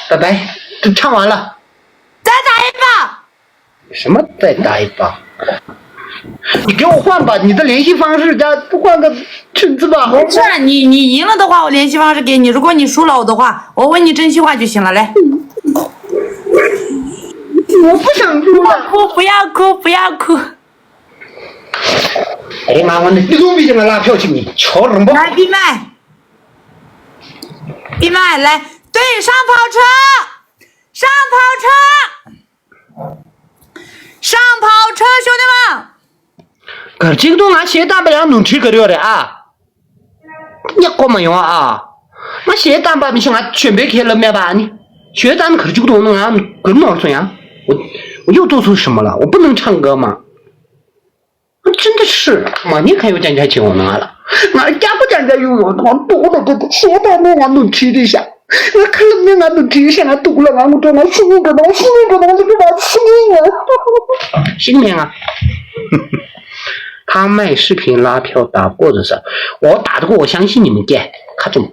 拜拜，都唱完了。再打一把。什么再打一把？你给我换吧，你的联系方式，再换个裙子吧。没事，你你赢了的话，我联系方式给你；如果你输了我的话，我问你真心话就行了。来，我不想输了。不要哭，不要哭，不要哭。 哎呀妈，我那这种比现在拉票去呢，瞧人不？来，闭麦，闭麦，来，对，上跑车，上跑车，上跑车，兄弟们。གར་གཅིག་ཏུ་ང་ཞེ་དམ་པ་ཡང་ནོར་འཁྲུལ་གར་ཡོད་རེད་ཨ། ཉག་གོ་མ་ཡོང་ཨ། ང་ཞེ་དམ་པ་མི་ཤེས། ང་ཆོས་པའི་ཁས་ལ་མེད་པ་ཨ་ནི། ཆོས་དང་གར་ཅིག་ཏུ་ང་གར་ནོར་སོང་ཡང་། 我又做错什么了？我不能唱歌吗？真的是 མ་ཉེས་ཁ་ཡོག་ཅང་ཅང་བྱེད་འོང་ན་ང་ལ། ང་ལ་སྐྱག་པ་ཅང་ཅང་ཡོང་ཡོང་ང་སྡུག་ལ་སྡུག་ཤེས་པ་མོ་ང་ནུ་ཁྲིད་རེད་ཤག་ང་ཁ་ལབ་ནས་ང་ནུ་ཁྲིད་ཤག་ང་སྡུག་ལ་ང་ངུ་འགྲོ་ང་ཤི་ངུ་འགྲོ་ང་ཤི་ངུ་འགྲོ་ང་ཤི་ངུ་འགྲོ་ང་ཤི་ངུ་ང་ཤི་ངུ་ང་། 他卖视频拉票打过的事，我打得过，我相信你们干，看中。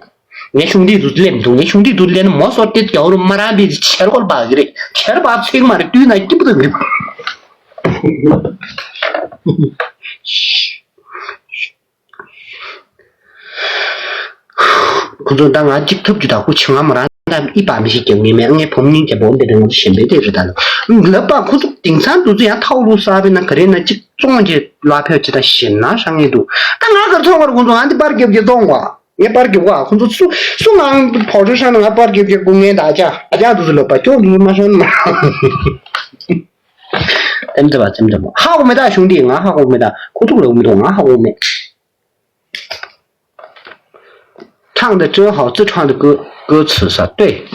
ངའི་ཆུང་དུས་དུ་སླེབས་འདུག་ངའི་ཆུང་དུས་དུ་སླེབས་ན་མོ་སོར་ཏེ་རྒྱ་བོར་མ་རང་དེ་ཆེར་གོར་བག་གི་རེད། ཆེར་བག་ཚིག་མ་རེད། དུས་ན་སྐྱིད་པོ་དང་གི་རེད། ཁོ་ཚོ་ད་ང་གཅིག་ཐུབ་རྒྱུ་དག་པོ་ཆེ། ང་མོ་རང་ད་ཨི་པ་མི་ཤེས་ཀྱང་ངེས་མེད། ངའི་བུ་མོ་གཉིས་ཀྱི་བོམ་དེ་རིང་ཞེན་པའི་དེ་རེད། ད་ལབ་པ་ཁོ་ཚོ་དེང་སང་དུས་ཚོད་ཡང་ཐའོ་ལུ་གསར་པའི་ན་ག་རེ་ན་གཅིག་བཙོང་རྗེས་ལ་ཕེབས་ཅི་ད་ཞེད་ན་ཧྲང་ངེ་འདུག་ད་ང་གར་ཚོང་བར་ཁོ་ཚོ་ང་འདི་པར་རྒྱབ་ཀྱི་བཙོང་བ། ངས་པར་རྒྱབ་ག་ཁོང་ཚོ་སུ་སུ་ངང་ཕོ་ཊོ་ཧྲ་ན་ང་པར་རྒྱབ་རྒྱབ་དགོས་ངས་ད་ཅག་ཨ་ཅག་དུ་སུ་ལོ་པ་ཀྱོག་ལུས་མ་ཧྲ་ན་ཏེམ་ཏེ་བ་ཏེམ་ཏེ་བ་ཧ་གོ་མེ་ད་ཤུང་དི་ང་ཧ་གོ་མེ་ད་ཁོ་ཐུག་ལོ་མི་དུ་ང་ཧ་གོ་མེ། 唱的真好，自创的歌歌词啥？对，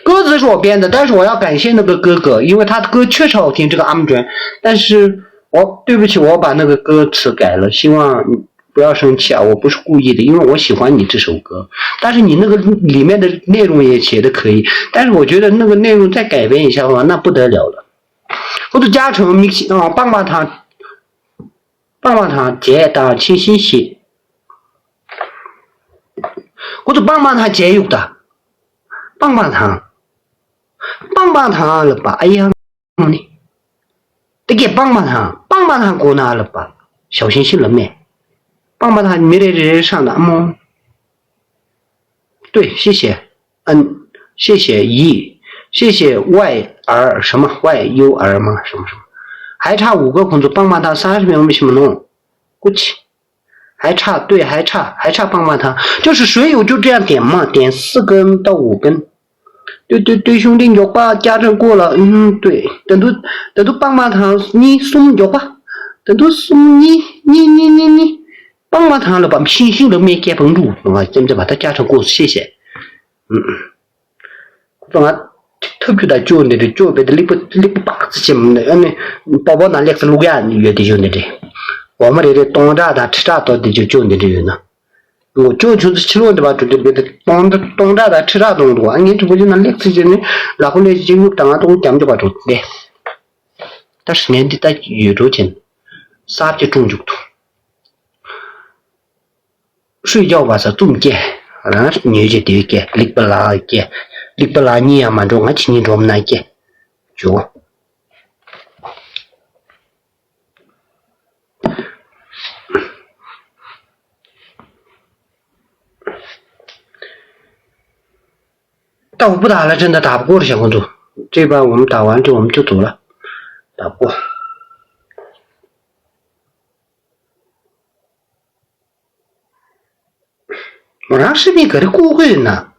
歌词是我编的，但是我要感谢那个哥哥，因为他的歌确实好听，这个阿姆准。但是我对不起，我把那个歌词改了，希望 不要生气啊，我不是故意的，因为我喜欢你这首歌，但是你那个里面的内容也写的可以，但是我觉得那个内容再改变一下的话，那不得了了。我的加成明星啊，棒棒糖，棒棒糖姐当清新些，我的棒棒糖姐有的，棒棒糖，棒棒糖了吧？哎呀。 ནི། དེ་གས་པང་མ་ཐང་པང་མ་ཐང་གོ་ན་ལབ་པ། ཞའོ་ཤིང་ཤིང་ལབ་མེད། པང་མ་ཐང་མི་རེ་རེ་རེ་ཧྲང་ན་ཨ་མོ། 对，谢谢。嗯，谢谢ཡི། 谢谢Y R什么Y U R吗？什么什么。还差五个 ཁོང་ཚོ་པང་མ་ཐང་三十秒没什么弄。过去。 还差，对，还差，还差棒棒糖。就是水有就这样点嘛，点四根到五根。对对对，兄弟，མགྱོགས་པ 加成过了，嗯，对，等到等到棒棒糖 གཉིས་གསུམ་མགྱོགས་པ། 等到གསུམ་གཉིས་གཉིས་གཉིས་གཉིས་གཉིས། 棒棒糖了吧？星星都没给捧住，啊，现在把它加成过，谢谢。嗯。 ཁོ་ང་ཐབས་ཇུས་དང་ཅོ་འདི་འདྲ་ཅོ་བེད་ལིག་པ་ལིག་པ་པག་ཙི་ཅེ་མ་ཨ་ནི་པོ་པོ་ན་ལེགས་སུ་ལུག་ཡ་ཡོད་དེ་ཞུ་འདི་འདྲ། འོ་མ་རེ་རེ་སྟོང་ཕྲག་དང་ཁྲི་ཕྲག་ཏོ་འདི་ཅོ་ཅོ་འདི་འདྲ་ཡོད་ན། འོ་ཅོ་ཆུ་ཚོད་ཕྱི་ལོགས་འདི་པ་ཅོ་འདི་བེད་སྟོང་སྟོང་ཕྲག་དང་ཁྲི་ཕྲག་སྟོང་འདུག་ཨ་ངའི་གྲུ་པོ་ཅི་ན་ལེགས་སུ་ཅེ་ནི་ལ་ཁོ་ལེ་ཅི་ཡུག་དང་ང་ཏོ་རྒྱམ་ཅོ་པ་ཅོ་འདི། ད་ཧྲི་ངན་འདི་ད་ཡོད་འགྲོ་ཅན། གསར་གྱི་ཀྲུང་འཇུག་ཏུ། 睡觉吧 ས་ཙུམ་སྐྱེ། རང་ཉོས་ཀྱི་དེའི་སྐྱེ། ལིག་པ་ལ་སྐྱེ། ལིག་པ་ལ་གཉིས་ཡང་མ་འགྲོ་ང་ཁྱི་གཉིས་འགྲོམ་ན་སྐྱེ། ཇོ། ད་འུ་པུ་ད་ལ་ཅན་ད་དབ་སྐོར་བྱ་ཁོང་ཚོ། 这把我们打完之后，我们就走了。打过。 ང་རང་ཧྲི་མི་ག་རེ་བཀོག་གི་ཡོད་ན།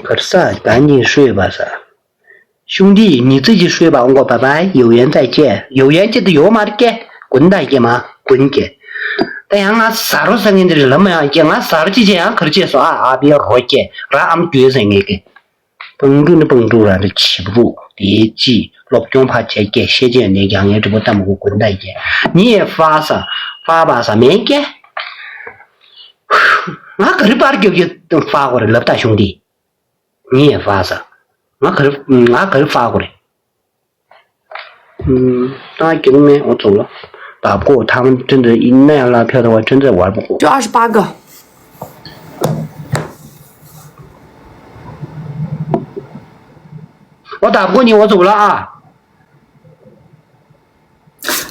གར་ས་ད་ནི་ཧྲུའེ་བ་ས། ཞུང་དི་ཉི་ཙི་ཅི་ཧྲུའེ་བ་འོང་གོ་བ་བ་ཡོ་ཡན་ཙ་ཀྱེ་ཡོ་ཡན་ཅི་དུ་ཡོ་མ་རེ་ཀྱེ་ཀུན་ད་ཀྱེ་མ་ཀུན་ཀྱེ། ད་ཡང་ང་ཟ་རོ་ཟ་ངེ་འདི་རེ་ལ་མ་ཡང་ཀྱེ་ང་ཟ་རོ་ཅི་ཅི་ཡང་གར་ཅི་སོ་ཨ་ཨ་བི་རོ་ཀྱེ་ར་ཨམ་ཀྱེ་ཟ་ངེ་ཀྱེ། པང་ཀྲུ་ནི་པང་ཀྲུ་ར་རི་ཆི་བུ་དེ་ཅི་སློབ་སྦྱོང་ཕ་ཆེ་ཀྱེ་ཤེས་ཅན་ནི་ཡང་ངེ་གྲི་པོ་ཏམ་གུ་ཀུན་ད་ཀྱེ་ཉི་ཧྥ་ས་ཧྥ་བ་ས་མེ་ཀྱེ། ང་ག་རི་པར་རྒྱབ་ཀྱི་ཧྥ་གོ་རེ་ལབ་ད་ཞུང་དི། ངས་ཧྥ་ས། ང་ག་རེ་ང་ག་རེ་ཧྥ་གོ་རེད། ད་ཀྱི་མེ་འོ་ཚོ་ལ། ད་ཀོ་ཐང་ཁྲིན་ཏུ་ཡིན་ན་ཡང་ལ་ཕྱོགས་དང་བ་ཁྲིན་ཏུ་བར་པོ་ཀོ། 就二十八个。འོ་ད་ཀོ་ཉི་འོ་ཚོ་ལ་ཨ།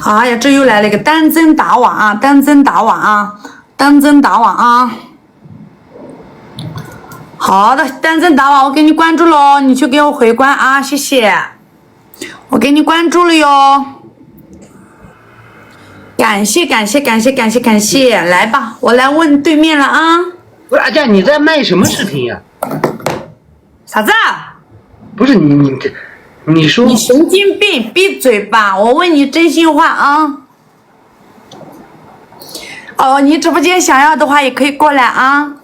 哎呀，这又来了一个丹增达瓦啊，丹增达瓦啊，丹增达瓦啊。好的，丹增达瓦，我给你关注喽，你去给我回关啊，谢谢。我给你关注了哟。感谢感谢感谢感谢感谢，来吧，我来问对面了啊。不是阿佳，你在卖什么视频呀？啥子啊？不是你你你说你神经病，闭嘴吧！我问你真心话啊。哦，你直播间想要的话也可以过来啊。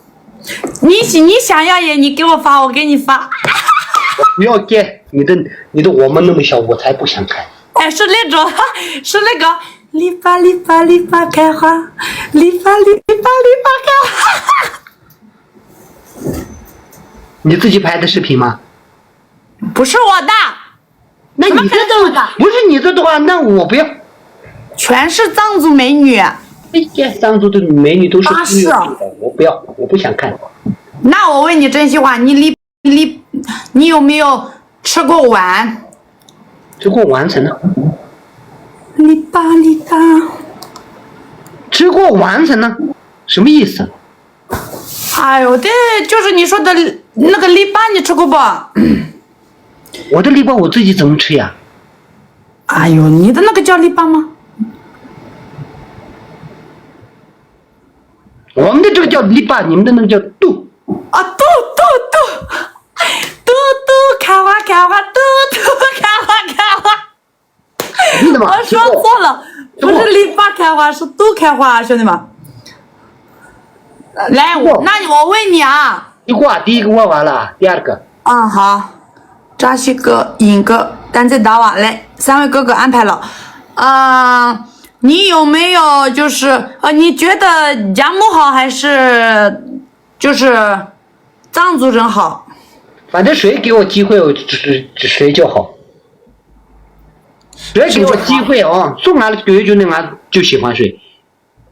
你你想要也你给我发，我给你发。不要给你的你的我们那么小，我才不想看。哎，是那种，是那个篱笆篱笆篱笆开花，篱笆篱篱笆篱笆开花。你自己拍的视频吗？不是我的。那你这都不是你这的话，那我不要。全是藏族美女。哎呀，藏族的美女都是自由的，我不要，我不想看。那我问你真心话，你你你你有没有吃过碗？吃过完成了。你吧你吧。吃过完成了，什么意思？哎呦，这就是你说的那个篱笆，你吃过不？我的篱笆我自己怎么吃呀？哎呦，你的那个叫篱笆吗？我们的这个叫篱笆，你们的那个叫渡。啊，渡渡渡，渡渡开花开花，渡渡开花开花。真的吗？我说错了，不是篱笆开花，是渡开花，兄弟们。来，那我问你啊。一个第一个问完了，第二个。嗯，好。扎西哥、尹哥、丹在达瓦，来，三位哥哥安排了。啊，你有没有就是呃，你觉得 Jamu 好还是就是藏族人好？反正谁给我机会，我谁就好。谁给我机会啊？送俺的九九九，那俺就喜欢谁。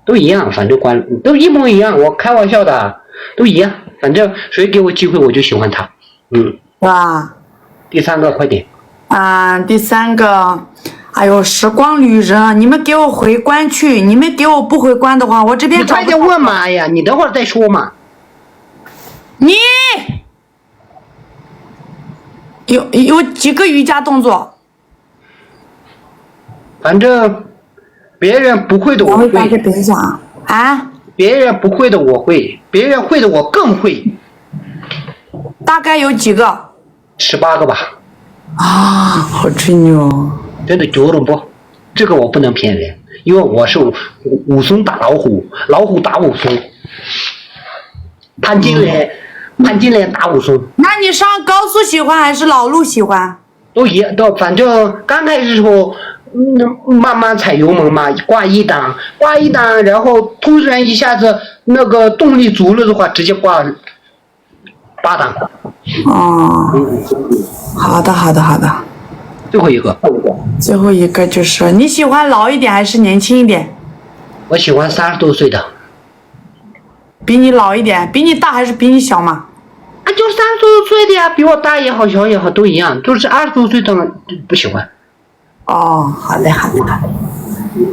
都一样，反正关都一模一样，我开玩笑的，都一样，反正谁给我机会我就喜欢他。嗯，哇，第三个快点。啊，第三个，哎呦，时光旅人，你们给我回关去，你们给我不回关的话，我这边你快点问嘛呀，你等会儿再说嘛。你有有几个瑜伽动作？反正别人不会的我会。等一下啊。啊？别人不会的我会，别人会的我更会。大概有几个？十八个吧。啊，好吹牛！真的，九龙不，这个我不能骗人，因为我是武松打老虎，老虎打武松，潘金莲，潘金莲打武松。那你上高速喜欢还是老路喜欢？都一都反正刚开始时候，嗯，慢慢踩油门嘛，挂一档，挂一档，然后突然一下子那个动力足了的话，直接挂八档。哦，好的好的好的。最后一个，最后一个就是你喜欢老一点还是年轻一点？我喜欢三十多岁的。比你老一点，比你大还是比你小嘛？啊，就三十多岁的呀，比我大也好，小也好，都一样，就是二十多岁的不喜欢。哦，好嘞，好嘞，好嘞，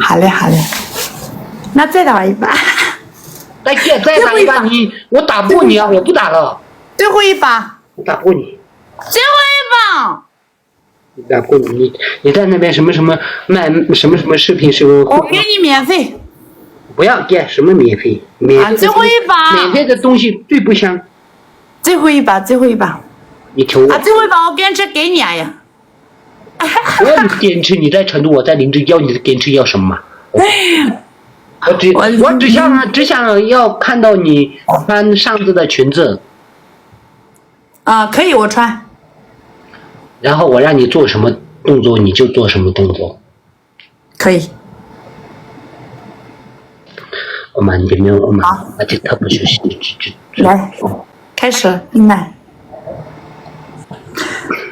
好嘞，好嘞。那再打一把。再再再打一把，你我打不过你啊，我不打了。最后一把。我打不过你。最后一把。你打不过你，你你在那边什么什么卖什么什么视频什么？我给你免费。不要给什么免费，免啊，最后一把。免费的东西最不香。最后一把，最后一把。你求我。啊，最后一把我坚持给你啊呀。不要你坚持，你在成都，我在林芝，要你坚持要什么嘛？我只我只想只想要看到你穿扇子的裙子。啊，可以，我穿。然后我让你做什么动作，你就做什么动作。可以。我们这边我们好而且他不是来，开始，你来。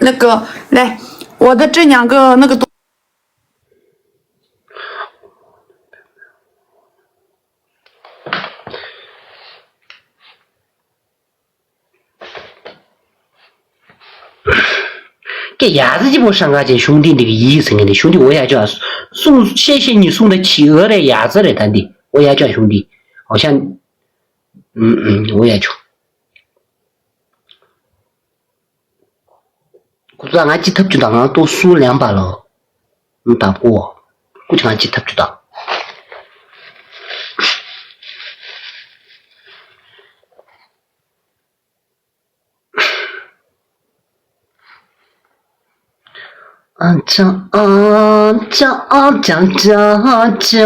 那个，来，我的这两个那个东。这鸭子鸡巴上嘎姐兄弟那个意思，兄弟，我也叫送，谢谢你送的企鹅的鸭子嘞，他的，我也叫兄弟，好像，嗯嗯，我也叫。我说俺去他就当俺多输两把了，你打不过，估计俺去他就打。 啊，这啊。ཨ་ཅག་ཨ་ཅག་ཅག་ཅག་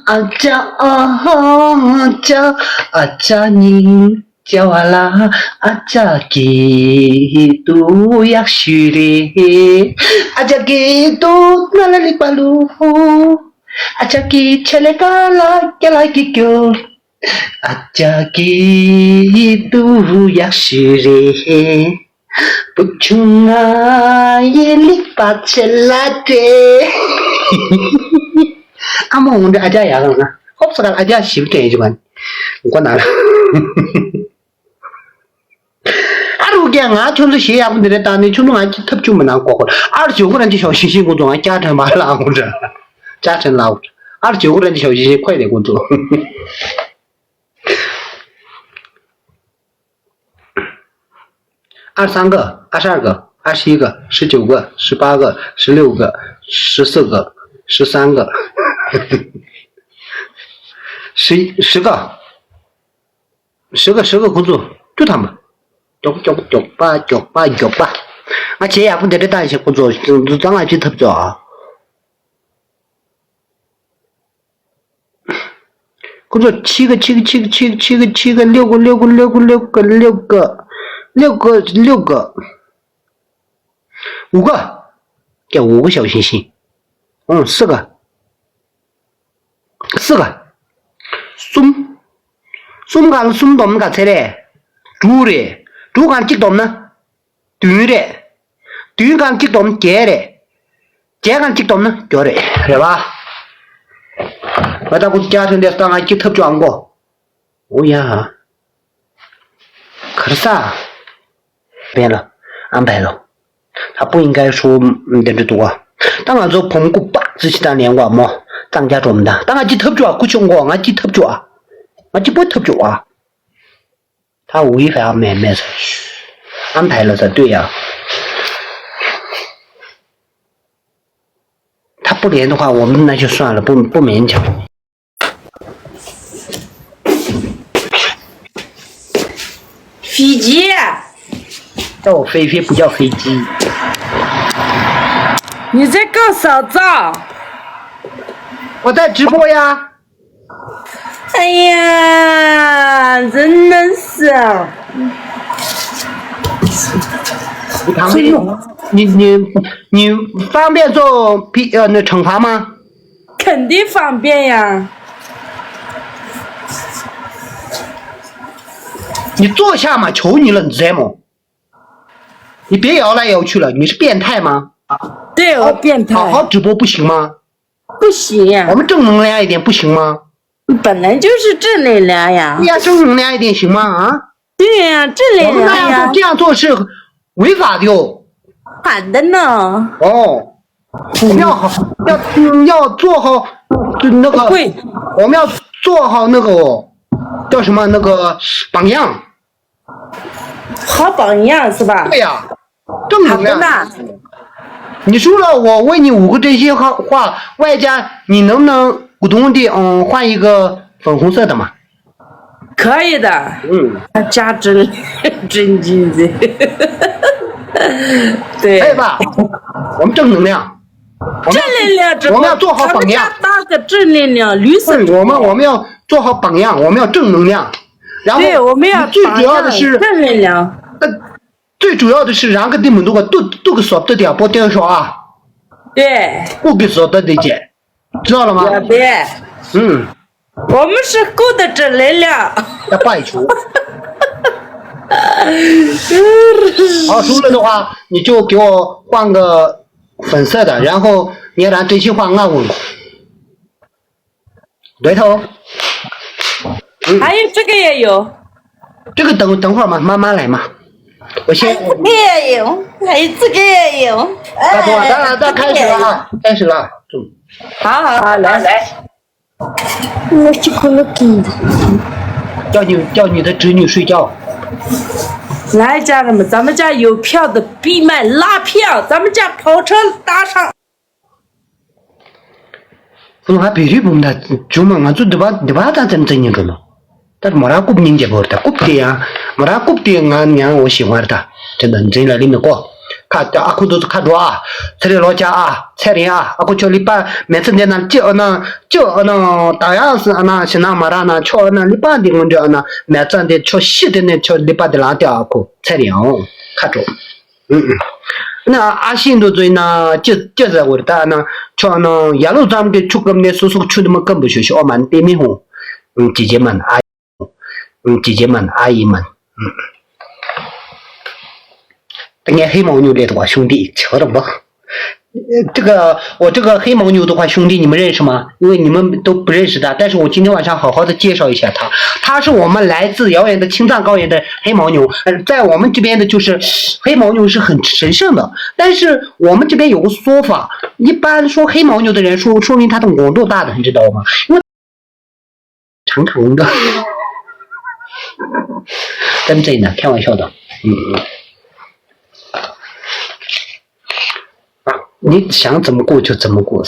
ཨ་ཅག་ཨ་ཅག་ཨ་ཅག་སྙིང་རྗེ་བ་ལ། ཨ་ཅག་གི་དུ་ཡག་ཤོས་རེད། ཨ་ཅག་གི་དུ་ན་ལ་ལིག་པ་ལུ། ཨ་ཅག་གི་ཆེ་ལེ་ཀ་ལ་ཀྱ་ལ་ཀི་ཀྱོ། ཨ་ཅག་གི་དུ་ཡག་ཤོས་རེད། བུ་ཆུང་ང་ཡི་ལིག་པ་ཆེ་ལ་ཏྲེ། ཨ་མ་འོང་འདྲ་ཨ་ཅག་ཡག་ལ་ན་ཧོབ་ས་ག་ཨ་ཅག་ཞིབ་ཏྲེ་ཡི་ཅུ་ག་ནི་མགོ་ན་ལ། ཨ་རུ་རྒྱ་ང་ཁྱོད་ཚོ་ཞེ་ཡག་པོ་འདི་རེད་ད་ནི་ཁྱོད་ཚོ་ང་ཅི་ཐབས་ཆུ་མི་ནང་གོ་གོ། ཨར་ཇོ་གོ་ར་ཅི་ཞོ་ཤི་ཤི་ཀུན་ཚོ་ང་ཀྱ་ཁྲན་མ་ལ་ཨ་གོ་འདྲ། ཀྱ་ཁྲན་ལ་ཨོ། ཨར་ཇོ་གོ་ར་ཅི་ཞོ་ཤི་ཤི་ཁོས་རེ་ཀུན་ཚོ། ཨར་སང་ག་ཨར་ཧྲར་ག་ཨར་ཤི་ག་ཧྲི་ཅོ་ག་ཧྲི་པ་ག་ཧྲི་ལེའུ་ག་ཧྲི་སི་ག་ཧྲི་སང་ག་ཧྲི་ཧྲི་ག་ཧྲི་ག་ཧྲི་ག་ཁོ་ཚོ་བཅུ་ཐམ་པ། མགྱོགས་མགྱོགས་མགྱོགས་པ་མགྱོགས་པ་མགྱོགས་པ། ང་བྱས་ཡག་པོ་འདི་འདྲ་བཏང་ཞིག་ཁོ་ཚོ་འཛུ་ཙང་ང་ཅི་ཐབས་ཚོ་ཨ། ཁོ་ཚོ་ཆི་ག་ཆི་ག་ཆི་ག་ཆི་ག་ཆི་ག་ཆི་ག་ལེའུ་ག་ལེའུ་ག་ལེའུ་ག་ལེའུ་ག་ལེའུ་ག་ལེའུ་ག་ལེའུ་ག་འུ་ག་ཀྱ་འུ་ག་ཞའོ་ཤིང་ཤིང་། ཨོང་སི་ག་སི་ག་གསུམ། གསུམ་གང་ལ་གསུམ་སྡོམ་ག་ཚད་རེད། དྲུག་རེད། དྲུག་གང་གཅིག་སྡོམ་ན། བདུན་རེད། བདུན་གང་གཅིག་སྡོམ་ན་བརྒྱད་རེད། བརྒྱད་གང་གཅིག་སྡོམ་ན་བརྒྱད་རེད། རེད་པ། ང་ད་ཁོ་ཚོ་ཀྱ་ཁྲན་དེ་ལྟ་ང་ཅི་ཐབས་ཅོ་ཨང་གོ། འོ་ཡ། གར་ས། བན་ལ། ཨམ་བན་ལ། ད་པོ་ཡིན་གའི་ཧྲུ་འདི་འདྲ་འདུག་ག་ད་ང་ཚོ་བུམ་སྐུ་པག་ཙི་ཅི་ད་ནས་ཡོང་གོ་མོ། གཙང་རྒྱ་གྲོམ་ད་ད་ང་ཅི་ཐབས་ཅོ་ཨ་ཁུ་ཆུང་གོ་ང་ཅི་ཐབས་ཅོ་ཨ། ང་ཅི་པོ་ཐབས་ཅོ་ཨ། ད་འུ་ཡི་ཕ་མེ་མེ་ས། ཨམ་བན་ལ་ས་ལྟོས་ཡ། ད་པོ་རེད་འདུག་ག་འོ་མ་ན་ཆུ་སོང་ལ་པོ་པོ་མེན་ཆ།飞机。 叫我菲菲，不叫飞机。 你在干啥子啊？ 我在直播呀。 哎呀，真的是啊。 你你你你方便做批呃那惩罚吗？ 肯定方便呀。 你坐下嘛，求你了，你在吗？你别摇来摇去了，你是变态吗？ 对，我变态。 好好直播不行吗？ 不行呀。 我们正能量一点不行吗？ 本来就是正能量呀。 对呀，正能量一点行吗？啊？ 对呀，正能量呀。 我们那样做，这样做是违法的哟。 反的呢。 哦，我们要好，要，嗯，要做好，就那个，对。 我们要做好那个，叫什么，那个榜样。 好榜样是吧？ 对呀，正能量。 好的呢。 你输了，我喂你五个真心话，话，外加你能不能咕咚的，嗯，换一个粉红色的嘛？ 可以的。 嗯。 他家真真经济。 对。 可以吧？我们正能量。 正能量之后， 我们要做好榜样。 咱们家搭个正能量，绿色。 对，我们，我们要做好榜样，我们要正能量。然后， 对，我们要 最主要的是， 榜样正能量。 呃，最主要的是，让个地门都个都都个说不得不要说啊。 对。 不给说的理解，知道了吗？ 对。 嗯。 我们是good正能量。 要拜求。 好，输了的话，你就给我换个粉色的，然后你要拿真心话，我问过。对头。 还有这个也有。 这个等，等会儿嘛，慢慢来嘛。我先， 还有这个也有，还有这个也有。 哎，大家，大家开始了啊，开始了。嗯。 好好好，来。 那去可乐给。 叫你，叫你的侄女睡觉。 来，家人们，咱们家有票的闭麦拉票，咱们家跑车搭上。 ང་བེ་རི་བུམ་ད་ཇུ་མ་ང་ཚོ་འདི་པ་འདི་པ་ད་ཙམ་ཙམ་ཉིན་འགྲོ་ནོ། ད་མོ་ར་རྐུབ་ཉིན་རྒྱབ་བོར་ད་རྐུབ་དེ་ཡང་མོ་ར་རྐུབ་དེ་ང་ཉང་འོ་ཞིག་བར་ད་དེ་ད་འཛིན་ལ་ལི་མི་ཀོ། ཁ་ཨ་ཁུ་འདུག་ཁ་འགྲོ་ཨ། ཚེ་རིང་ལོག་ཅག་ཨ། ཚེ་རིང་ཨ། ཨ་ཁུ་ཁྱོད་ལི་པ་མེ་ཚེ་འདི་ན་ཅི་ཨ་ན་ཅི་ཨ་ན་ད་ཡང་ཨ་ན་ཞི་ན་མ་ར་ན་ཆོ་ཨ་ན་ལི་པ་འདི་ངོ་འདྲི་ཨ་ན་མེ་ཚེ་འདི་ཆོ་ཤི་དེ་ནས་ཆོ་ལི་པ་འདི་ལང་སྟེ་ཨ་ཁུ་ཚེ་རིང་ཨོ་ཁ་འགྲོ། ཨ་ན་ཨ་ཤི་འདུག་ཚོ་ཡིན་ན་ཅི་ཅི་ཟེར་གོ་རེད་ད་ཨ་ན་ཆོ་ཨ་ན་ཡ་ལོ་ཙམ་གྱི་ཆུ་སྐམ་ནས་སོ་སོ་ཆུ་དུ་མ་སྐམ་པོ་ཞོ་ཞོ་ཨོ་མ་ནི་པེ་མི་ཧོང་ཅི་ཅི་མ་ན་ཨ། 嗯，姐姐们，阿姨们，嗯，等下黑牦牛来的话，兄弟，求了吧。呃这个我这个黑牦牛的话，兄弟，你们认识吗？因为你们都不认识他，但是我今天晚上好好的介绍一下他。他是我们来自遥远的青藏高原的黑牦牛，呃，在我们这边的就是黑牦牛是很神圣的，但是我们这边有个说法，一般说黑牦牛的人说，说明他的耳朵大的，你知道吗？因为 长长的。真正的，开玩笑的。嗯嗯。啊，你想怎么过就怎么过，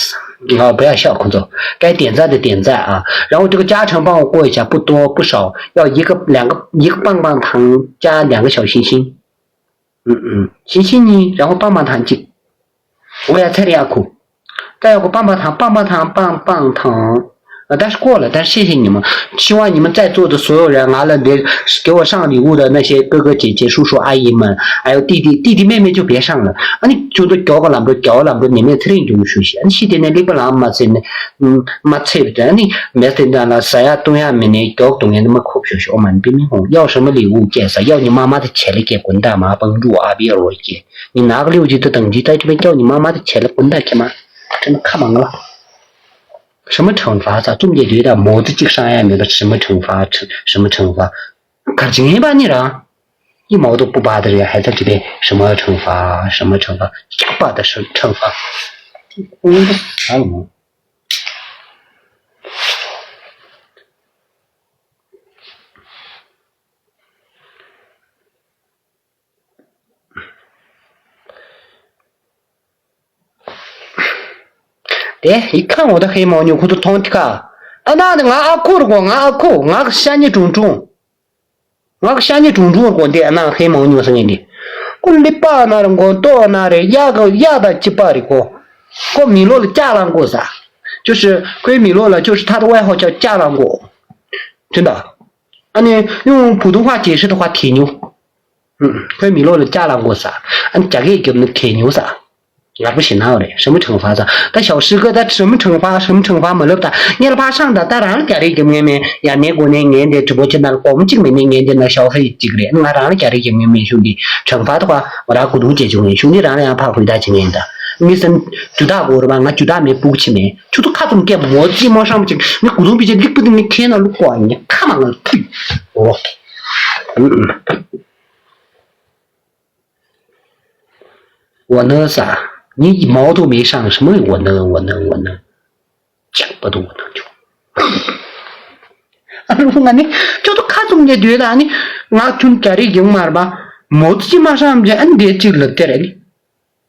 啊，不要笑，工作该点赞的点赞啊。然后这个加成帮我过一下，不多不少，要一个两个一个棒棒糖加两个小心心。 嗯嗯，谢谢你，然后棒棒糖就，我要菜里要苦，再要个棒棒糖，棒棒糖，棒棒糖。呃，但是过了，但是谢谢你们，希望你们在座的所有人，完了别给我上礼物的那些哥哥姐姐、叔叔阿姨们，还有弟弟弟弟妹妹就别上了。啊，你就都交个那么多，交那么多，你们也肯定就熟悉。你现在那里不那么真的，嗯，没吃的，你没真的了，啥呀，东呀，没那交东呀，那么苦学学，我们并没有要什么礼物介绍，要你妈妈的钱来给滚蛋嘛，帮助啊，别罗姐。 你拿个六级的等级在这边叫你妈妈的钱了，滚蛋开门，真的看忙了。什么惩罚？咋这么解决的？毛子这个伤害没了，什么惩罚？惩什么惩罚？可经验吧你了，一毛都不拔的人还在这边什么惩罚？什么惩罚？瞎巴的惩惩罚，嗯，啥了？ དེ་ཡི་ཁ་ངོ་ད་ཧེ་མོ་ཉུ་ཁུ་ཏུ་ཐོང་ཏི་ཁ། ཨ་ན་ནི་ང་ཨ་ཁུ་རུ་གོ། ང་ཨ་ཁུ། ང་གི་ཤ་ཉེ་ཀྲུང་ཀྲུང་། ང་གི་ཤ་ཉེ་ཀྲུང་ཀྲུང་རུ་གོ། འདི་ཨ་ན་ཧེ་མོ་ཉུ་ཟེར་ངེ་འདི། ཁོ་ལི་པ་ཨ་ན་རུ་གོ་ཏོ་ཨ་ན་རེ་ཡ་གི་ཡ་ད་ཅི་པ་རི་གོ། ཁོ་མི་ལོ་ལ་ཅ་ལང་གོ་ས། 就是 ཁོའི་མི་ལོ་ལ་就是他的外号叫ཅ་ལང་གོ། 真的། 啊，你用普通话解释的话，铁牛。 ཁོའི་མི་ལོ་ལ་ཅ་ལ་མགོ་ཟ། ཨ་ནི་རྒྱ་སྐད་རྒྱབ་ན་གད་སྙིགས་ཟ། ངར་པོ་ཞེ་ན་བ་རེད། 什么惩罚ཟ། ད་ཞའོ་ཧྲི་ཀ་ད་什么惩罚什么惩罚མ་ལབ་ད། ངས་ལ་ཕ་ཤང་ད་ད་རང་ལ་རྒྱ་རིགས་རྒྱབ་ངེས་མེད། ཡ་མའི་སྒོ་ནས་ངས་འདི་གྲི་པོ་ཆེ་ན་ལ་སྒོར་མོ་གཅིག་མེད་ནས་ངས་འདི་ན་ཞའོ་ཧྲི་གཅིག་རེད། ང་རང་ལ་རྒྱ་རིགས་རྒྱབ་ངེས་མེད། ཤུགས་འདི་ཆང་ཕ་ད་ཁ་ང་རང་གོ་དུང་བྱེད་ཆོག་ངེས། ཤུགས་འདི་རང་ལ་ཡང་ཕ་ཧུའི་ད་བྱེད་ངེས་ད། མི་སེམས་ཇུ་ད་གོ་རུ་བ་ང་ཇུ་ད་མེད་སྤུག་ཆེ་མེད། ཁྱོད་ཚོ་ཁ་ཙུམ་སྐད་མོ་ཙི་མོ་ཧྲང་མོ་ཅིག་ངས་གོ་དུང་བྱེད་ཆེ་ལིག་པུ་འདི་ངས་ཁྱེད་ན་ལུག་གོ་ངས་ཁ་མ་ང་ལ་ཐུག་ཨོ། 我呢啥？你毛都没上，什么我呢我呢我呢？讲不动我呢就。 ཨ་རུ་ང་ནི་ཁྱོད་ཚོ་ཁ་ཙུམ་ནས་སྡོད་ད་ནི་ང་ཁྱོད་རྒྱ་རིགས་ཡོང་མར་པ་མོ་ཙི་མ་ཧྲང་ཅེ་ཨ་འདས་ཅིག་ལབ་དེ་རེད་ནི།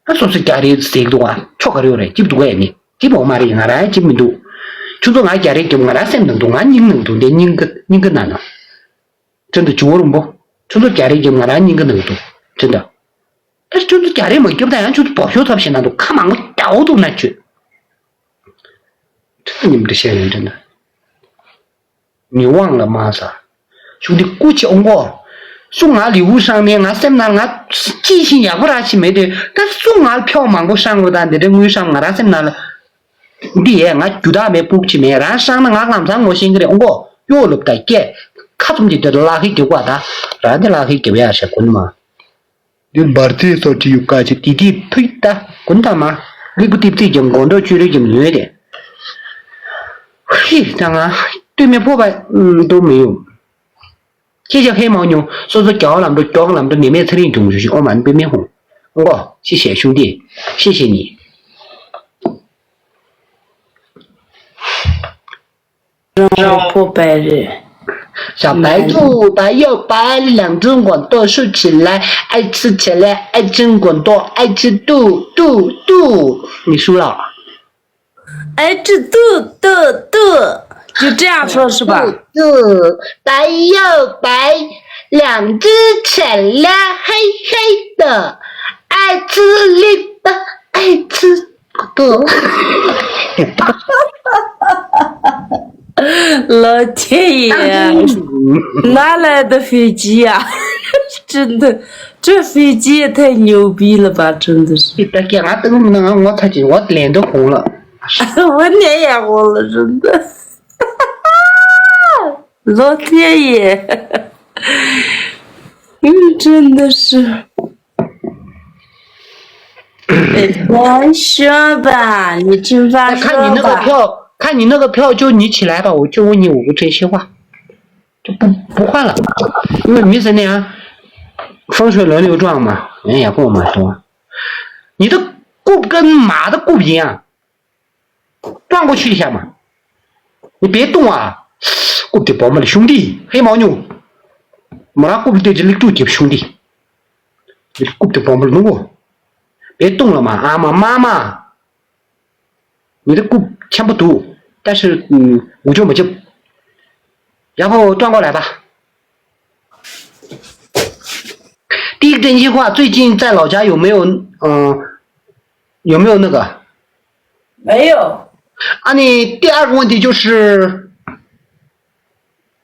ཨ་སོ་སོ་རྒྱ་རིགས་ཟེག་འདུག་ཨ་ཆོ་ག་རེ་ཡོད་རེད་ཅིབ་འདུག་ཨེ་ནི་ཅིབ་འོ་མ་རེད་ང་རང་ཅིབ་མི་འདུག་ཁྱོད་ཚོ་ང་རྒྱ་རིགས་ཡོང་ང་རང་སེམས་ནང་འདུག་ང་སྙིང་ནང་འདུག་འདི་སྙིང་གི་སྙིང་གི་ནང་ན། ཁྲིན་ཏུ་ཇོ་བོ་རིན་པོ། ཁྱོད་ཚོ་རྒྱ་རིགས་ཀྱི་ང་རང་སྙིང་གི་ནང་དུ། ཁྲིན་ཏུ། ཨ་ཁྱོད་ཚོ་རྒྱ་རིགས་མ་སྐྱོབ་ད་ཡང་ཁྱོད་ཚོ་བོ་ཤོ་ཐབས་ཤེས་ན་འདུག་ཁ་མང་པོ་རྒྱ་བོ་འདུག་ན་ཁྱོད། ཁྲིན་ཏུ་ཉིམ་དུ་བཤད་ནས་ཁྲིན་ཏུ། མི་དབང་ལ་མ་ཟ། ཁྱོད་འདི་སྐུ་ཆེ་ཨོང་གོ། སུ་ང་ལི་འུ་སྲང་ནས་ང་སེམས་ནང་ང་ཅི་ཞིག་ཡག་པོ་ར་ཞིག་མེད་དེ་ད་སུ་ང་ལ་ཕྱོགས་མང་པོ་སྲང་གོ་ད་འདི་འདྲ་དངུལ་སྲང་ང་རང་སེམས་ནང་ལ། འདི་ཡས་ང་རྒྱུ་དག་མེད་སྤུག་ཅི་མེད་རང་ཤང་ན་ང་ལམ་སང་ངོ་ཤེས་ཀྱི་རེད་ཨོང་གོ་གཡོ་ལུབ་ད་སྐད་ཁ་ཙུམ་གྱི་དེ་ལ་ལག་ཧི་རྒྱུག་པ་ད་རང་དེ་ལག་ཧི་རྒྱུག་ཡ་ཞེ་ཀུན་མ། འདིར་འབར་རྩེད་སོགས་བྲིས་ཡོད་ཀ་ཅི་དེ་དེ་ཕུད་ད་ཀུན་ད་མ་ལིག་པུ་ཏིབ་ཏིབ་ཀྱི་མགོ་འདོགས་བཅུ་རེ་ཀྱི་ལུས་དེ་ཧི་ད་ང་ལྟོས་མེད་ཕོ་བ་འདུག་མི་ཡོང་། ཁྱེད་ཅག་ཧེ་མ་ཉོ། སོ་སོ་རྒྱ་བ་ལམ་འགྲོ་རྒྱོག་ལམ་འགྲོ་ནི་མེད་ཚེ་རིང་འབྱུང་ཞུ་ཞུ་ཨོ་མ་ནི་པེ་མེ་ཧུང་ཨོ་གོ་ཤི་ཤེ་ཤུང་ཏི་ཤི་ཤེ་ནི། རང་ཕོ་པའི་རེད། 小白兔，白又白，两只耳朵竖起来，爱吃起来，爱吃耳朵，爱吃肚，肚，肚。你输了。 爱吃肚肚肚，就这样说是吧？肚肚，白又白，两只起来黑黑的，爱爱吃绿的，爱吃苦的。老天爷，哪来的飞机呀？真的，这飞机也太牛逼了吧！真的是。你别给俺等那俺我才进我脸都红了。我脸也红了，真的。老天爷，嗯，真的是。哎，说吧，你吃饭说吧。看你那个票，看你那个票，就你起来吧，我就问你五个真心话，就不不换了，因为没人那样，风水轮流转嘛，人也跟我们说，你的股跟马的股一样，转过去一下嘛，你别动啊，股的宝马的兄弟，黑牦牛，马上股的这里住的兄弟，你股的宝马的我，别动了嘛，阿妈妈妈。 你的股钱不多，但是嗯，我就没救。然后转过来吧。第一个真心话，最近在老家有没有嗯、有没有那个？没有。啊，你第二个问题就是，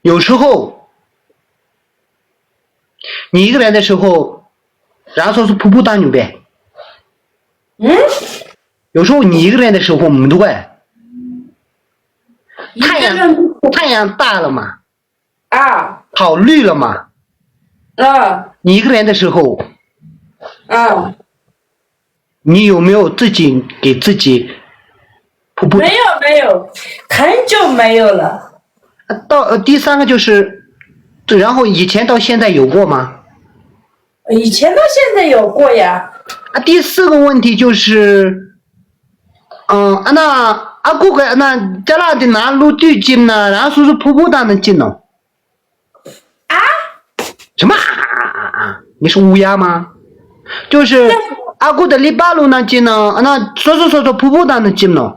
有时候你一个人的时候，然后说是普普当牛呗。嗯。 有时候你一个人的时候没多哎，太阳太阳大了嘛，啊，草绿了嘛，啊，你一个人的时候，啊，你有没有自己给自己普普？没有没有，很久没有了。到呃第三个就是，然后以前到现在有过吗？ 以前到现在有过呀。啊，第四个问题就是，嗯，啊，那阿姑个那加拉的拿路对金呢，然后叔叔婆婆他们进呢？啊？什么啊啊啊啊？你是乌鸦吗？就是阿姑的里巴路那进呢，啊，那叔叔叔叔婆婆他们进呢？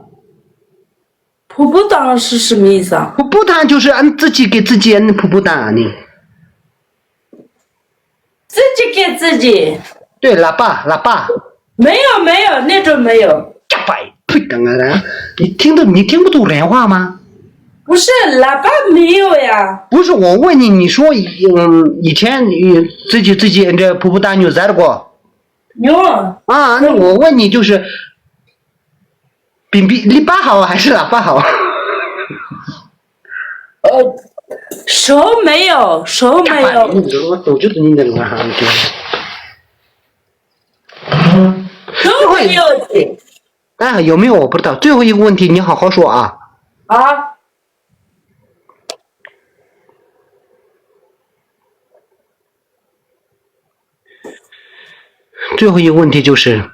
普普当是什么意思啊？普普当就是俺自己给自己俺普普当啊你。自己给自己？对，喇叭，喇叭。没有没有，那种没有。假白，呸，刚刚的，你听得你听不懂人话吗？不是，喇叭没有呀。不是，我问你，你说，嗯，以前你自己自己这普普当有在过？有。啊，那我问你就是，比比，你爸好还是喇叭好？呃，熟没有，熟没有。我总觉得你那个啥，你觉得？都没有。哎，有没有我不知道。最后一个问题，你好好说啊。啊。 最后一个问题就是，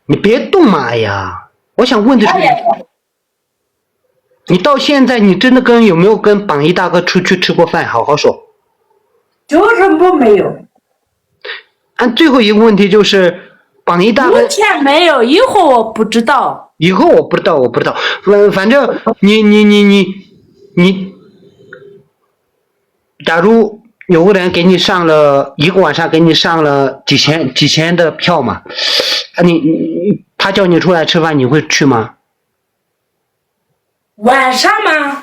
你别动嘛，哎呀，我想问的是，你到现在你真的跟有没有跟榜一大哥出去吃过饭？好好说。就是不没有。啊，最后一个问题就是，榜一大哥。目前没有，以后我不知道。以后我不知道，我不知道。反反正你你你你你，假如有个人给你上了一个晚上给你上了几千几千的票嘛，啊你你他叫你出来吃饭，你会去吗？ 晚上吗？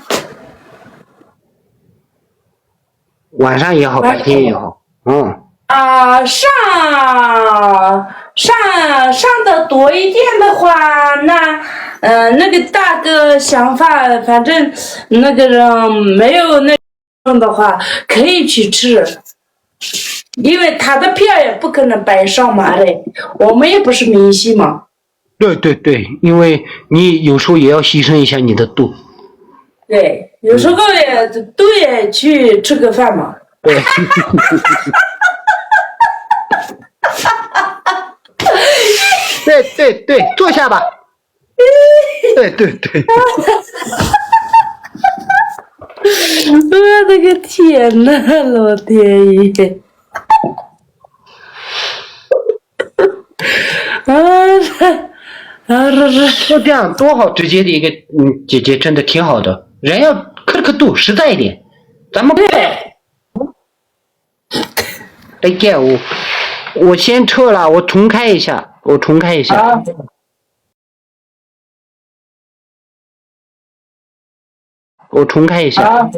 晚上也好，白天也好，嗯。啊，上上上的多一点的话，那呃那个大哥想法，反正那个人没有那种的话，可以去吃，因为他的票也不可能白上嘛嘞，我们也不是明星嘛。 对对对，因为你有时候也要牺牲一下你的肚。对，有时候也肚也去吃个饭嘛。对。对对对，坐下吧。对对对。我的个天哪，老天爷！ 啊，啊，这这样多好，直接的一个嗯，姐姐真的挺好的，人要客客度实在一点，咱们对。哎，见我，我先撤了，我重开一下，我重开一下，啊我重开一下。啊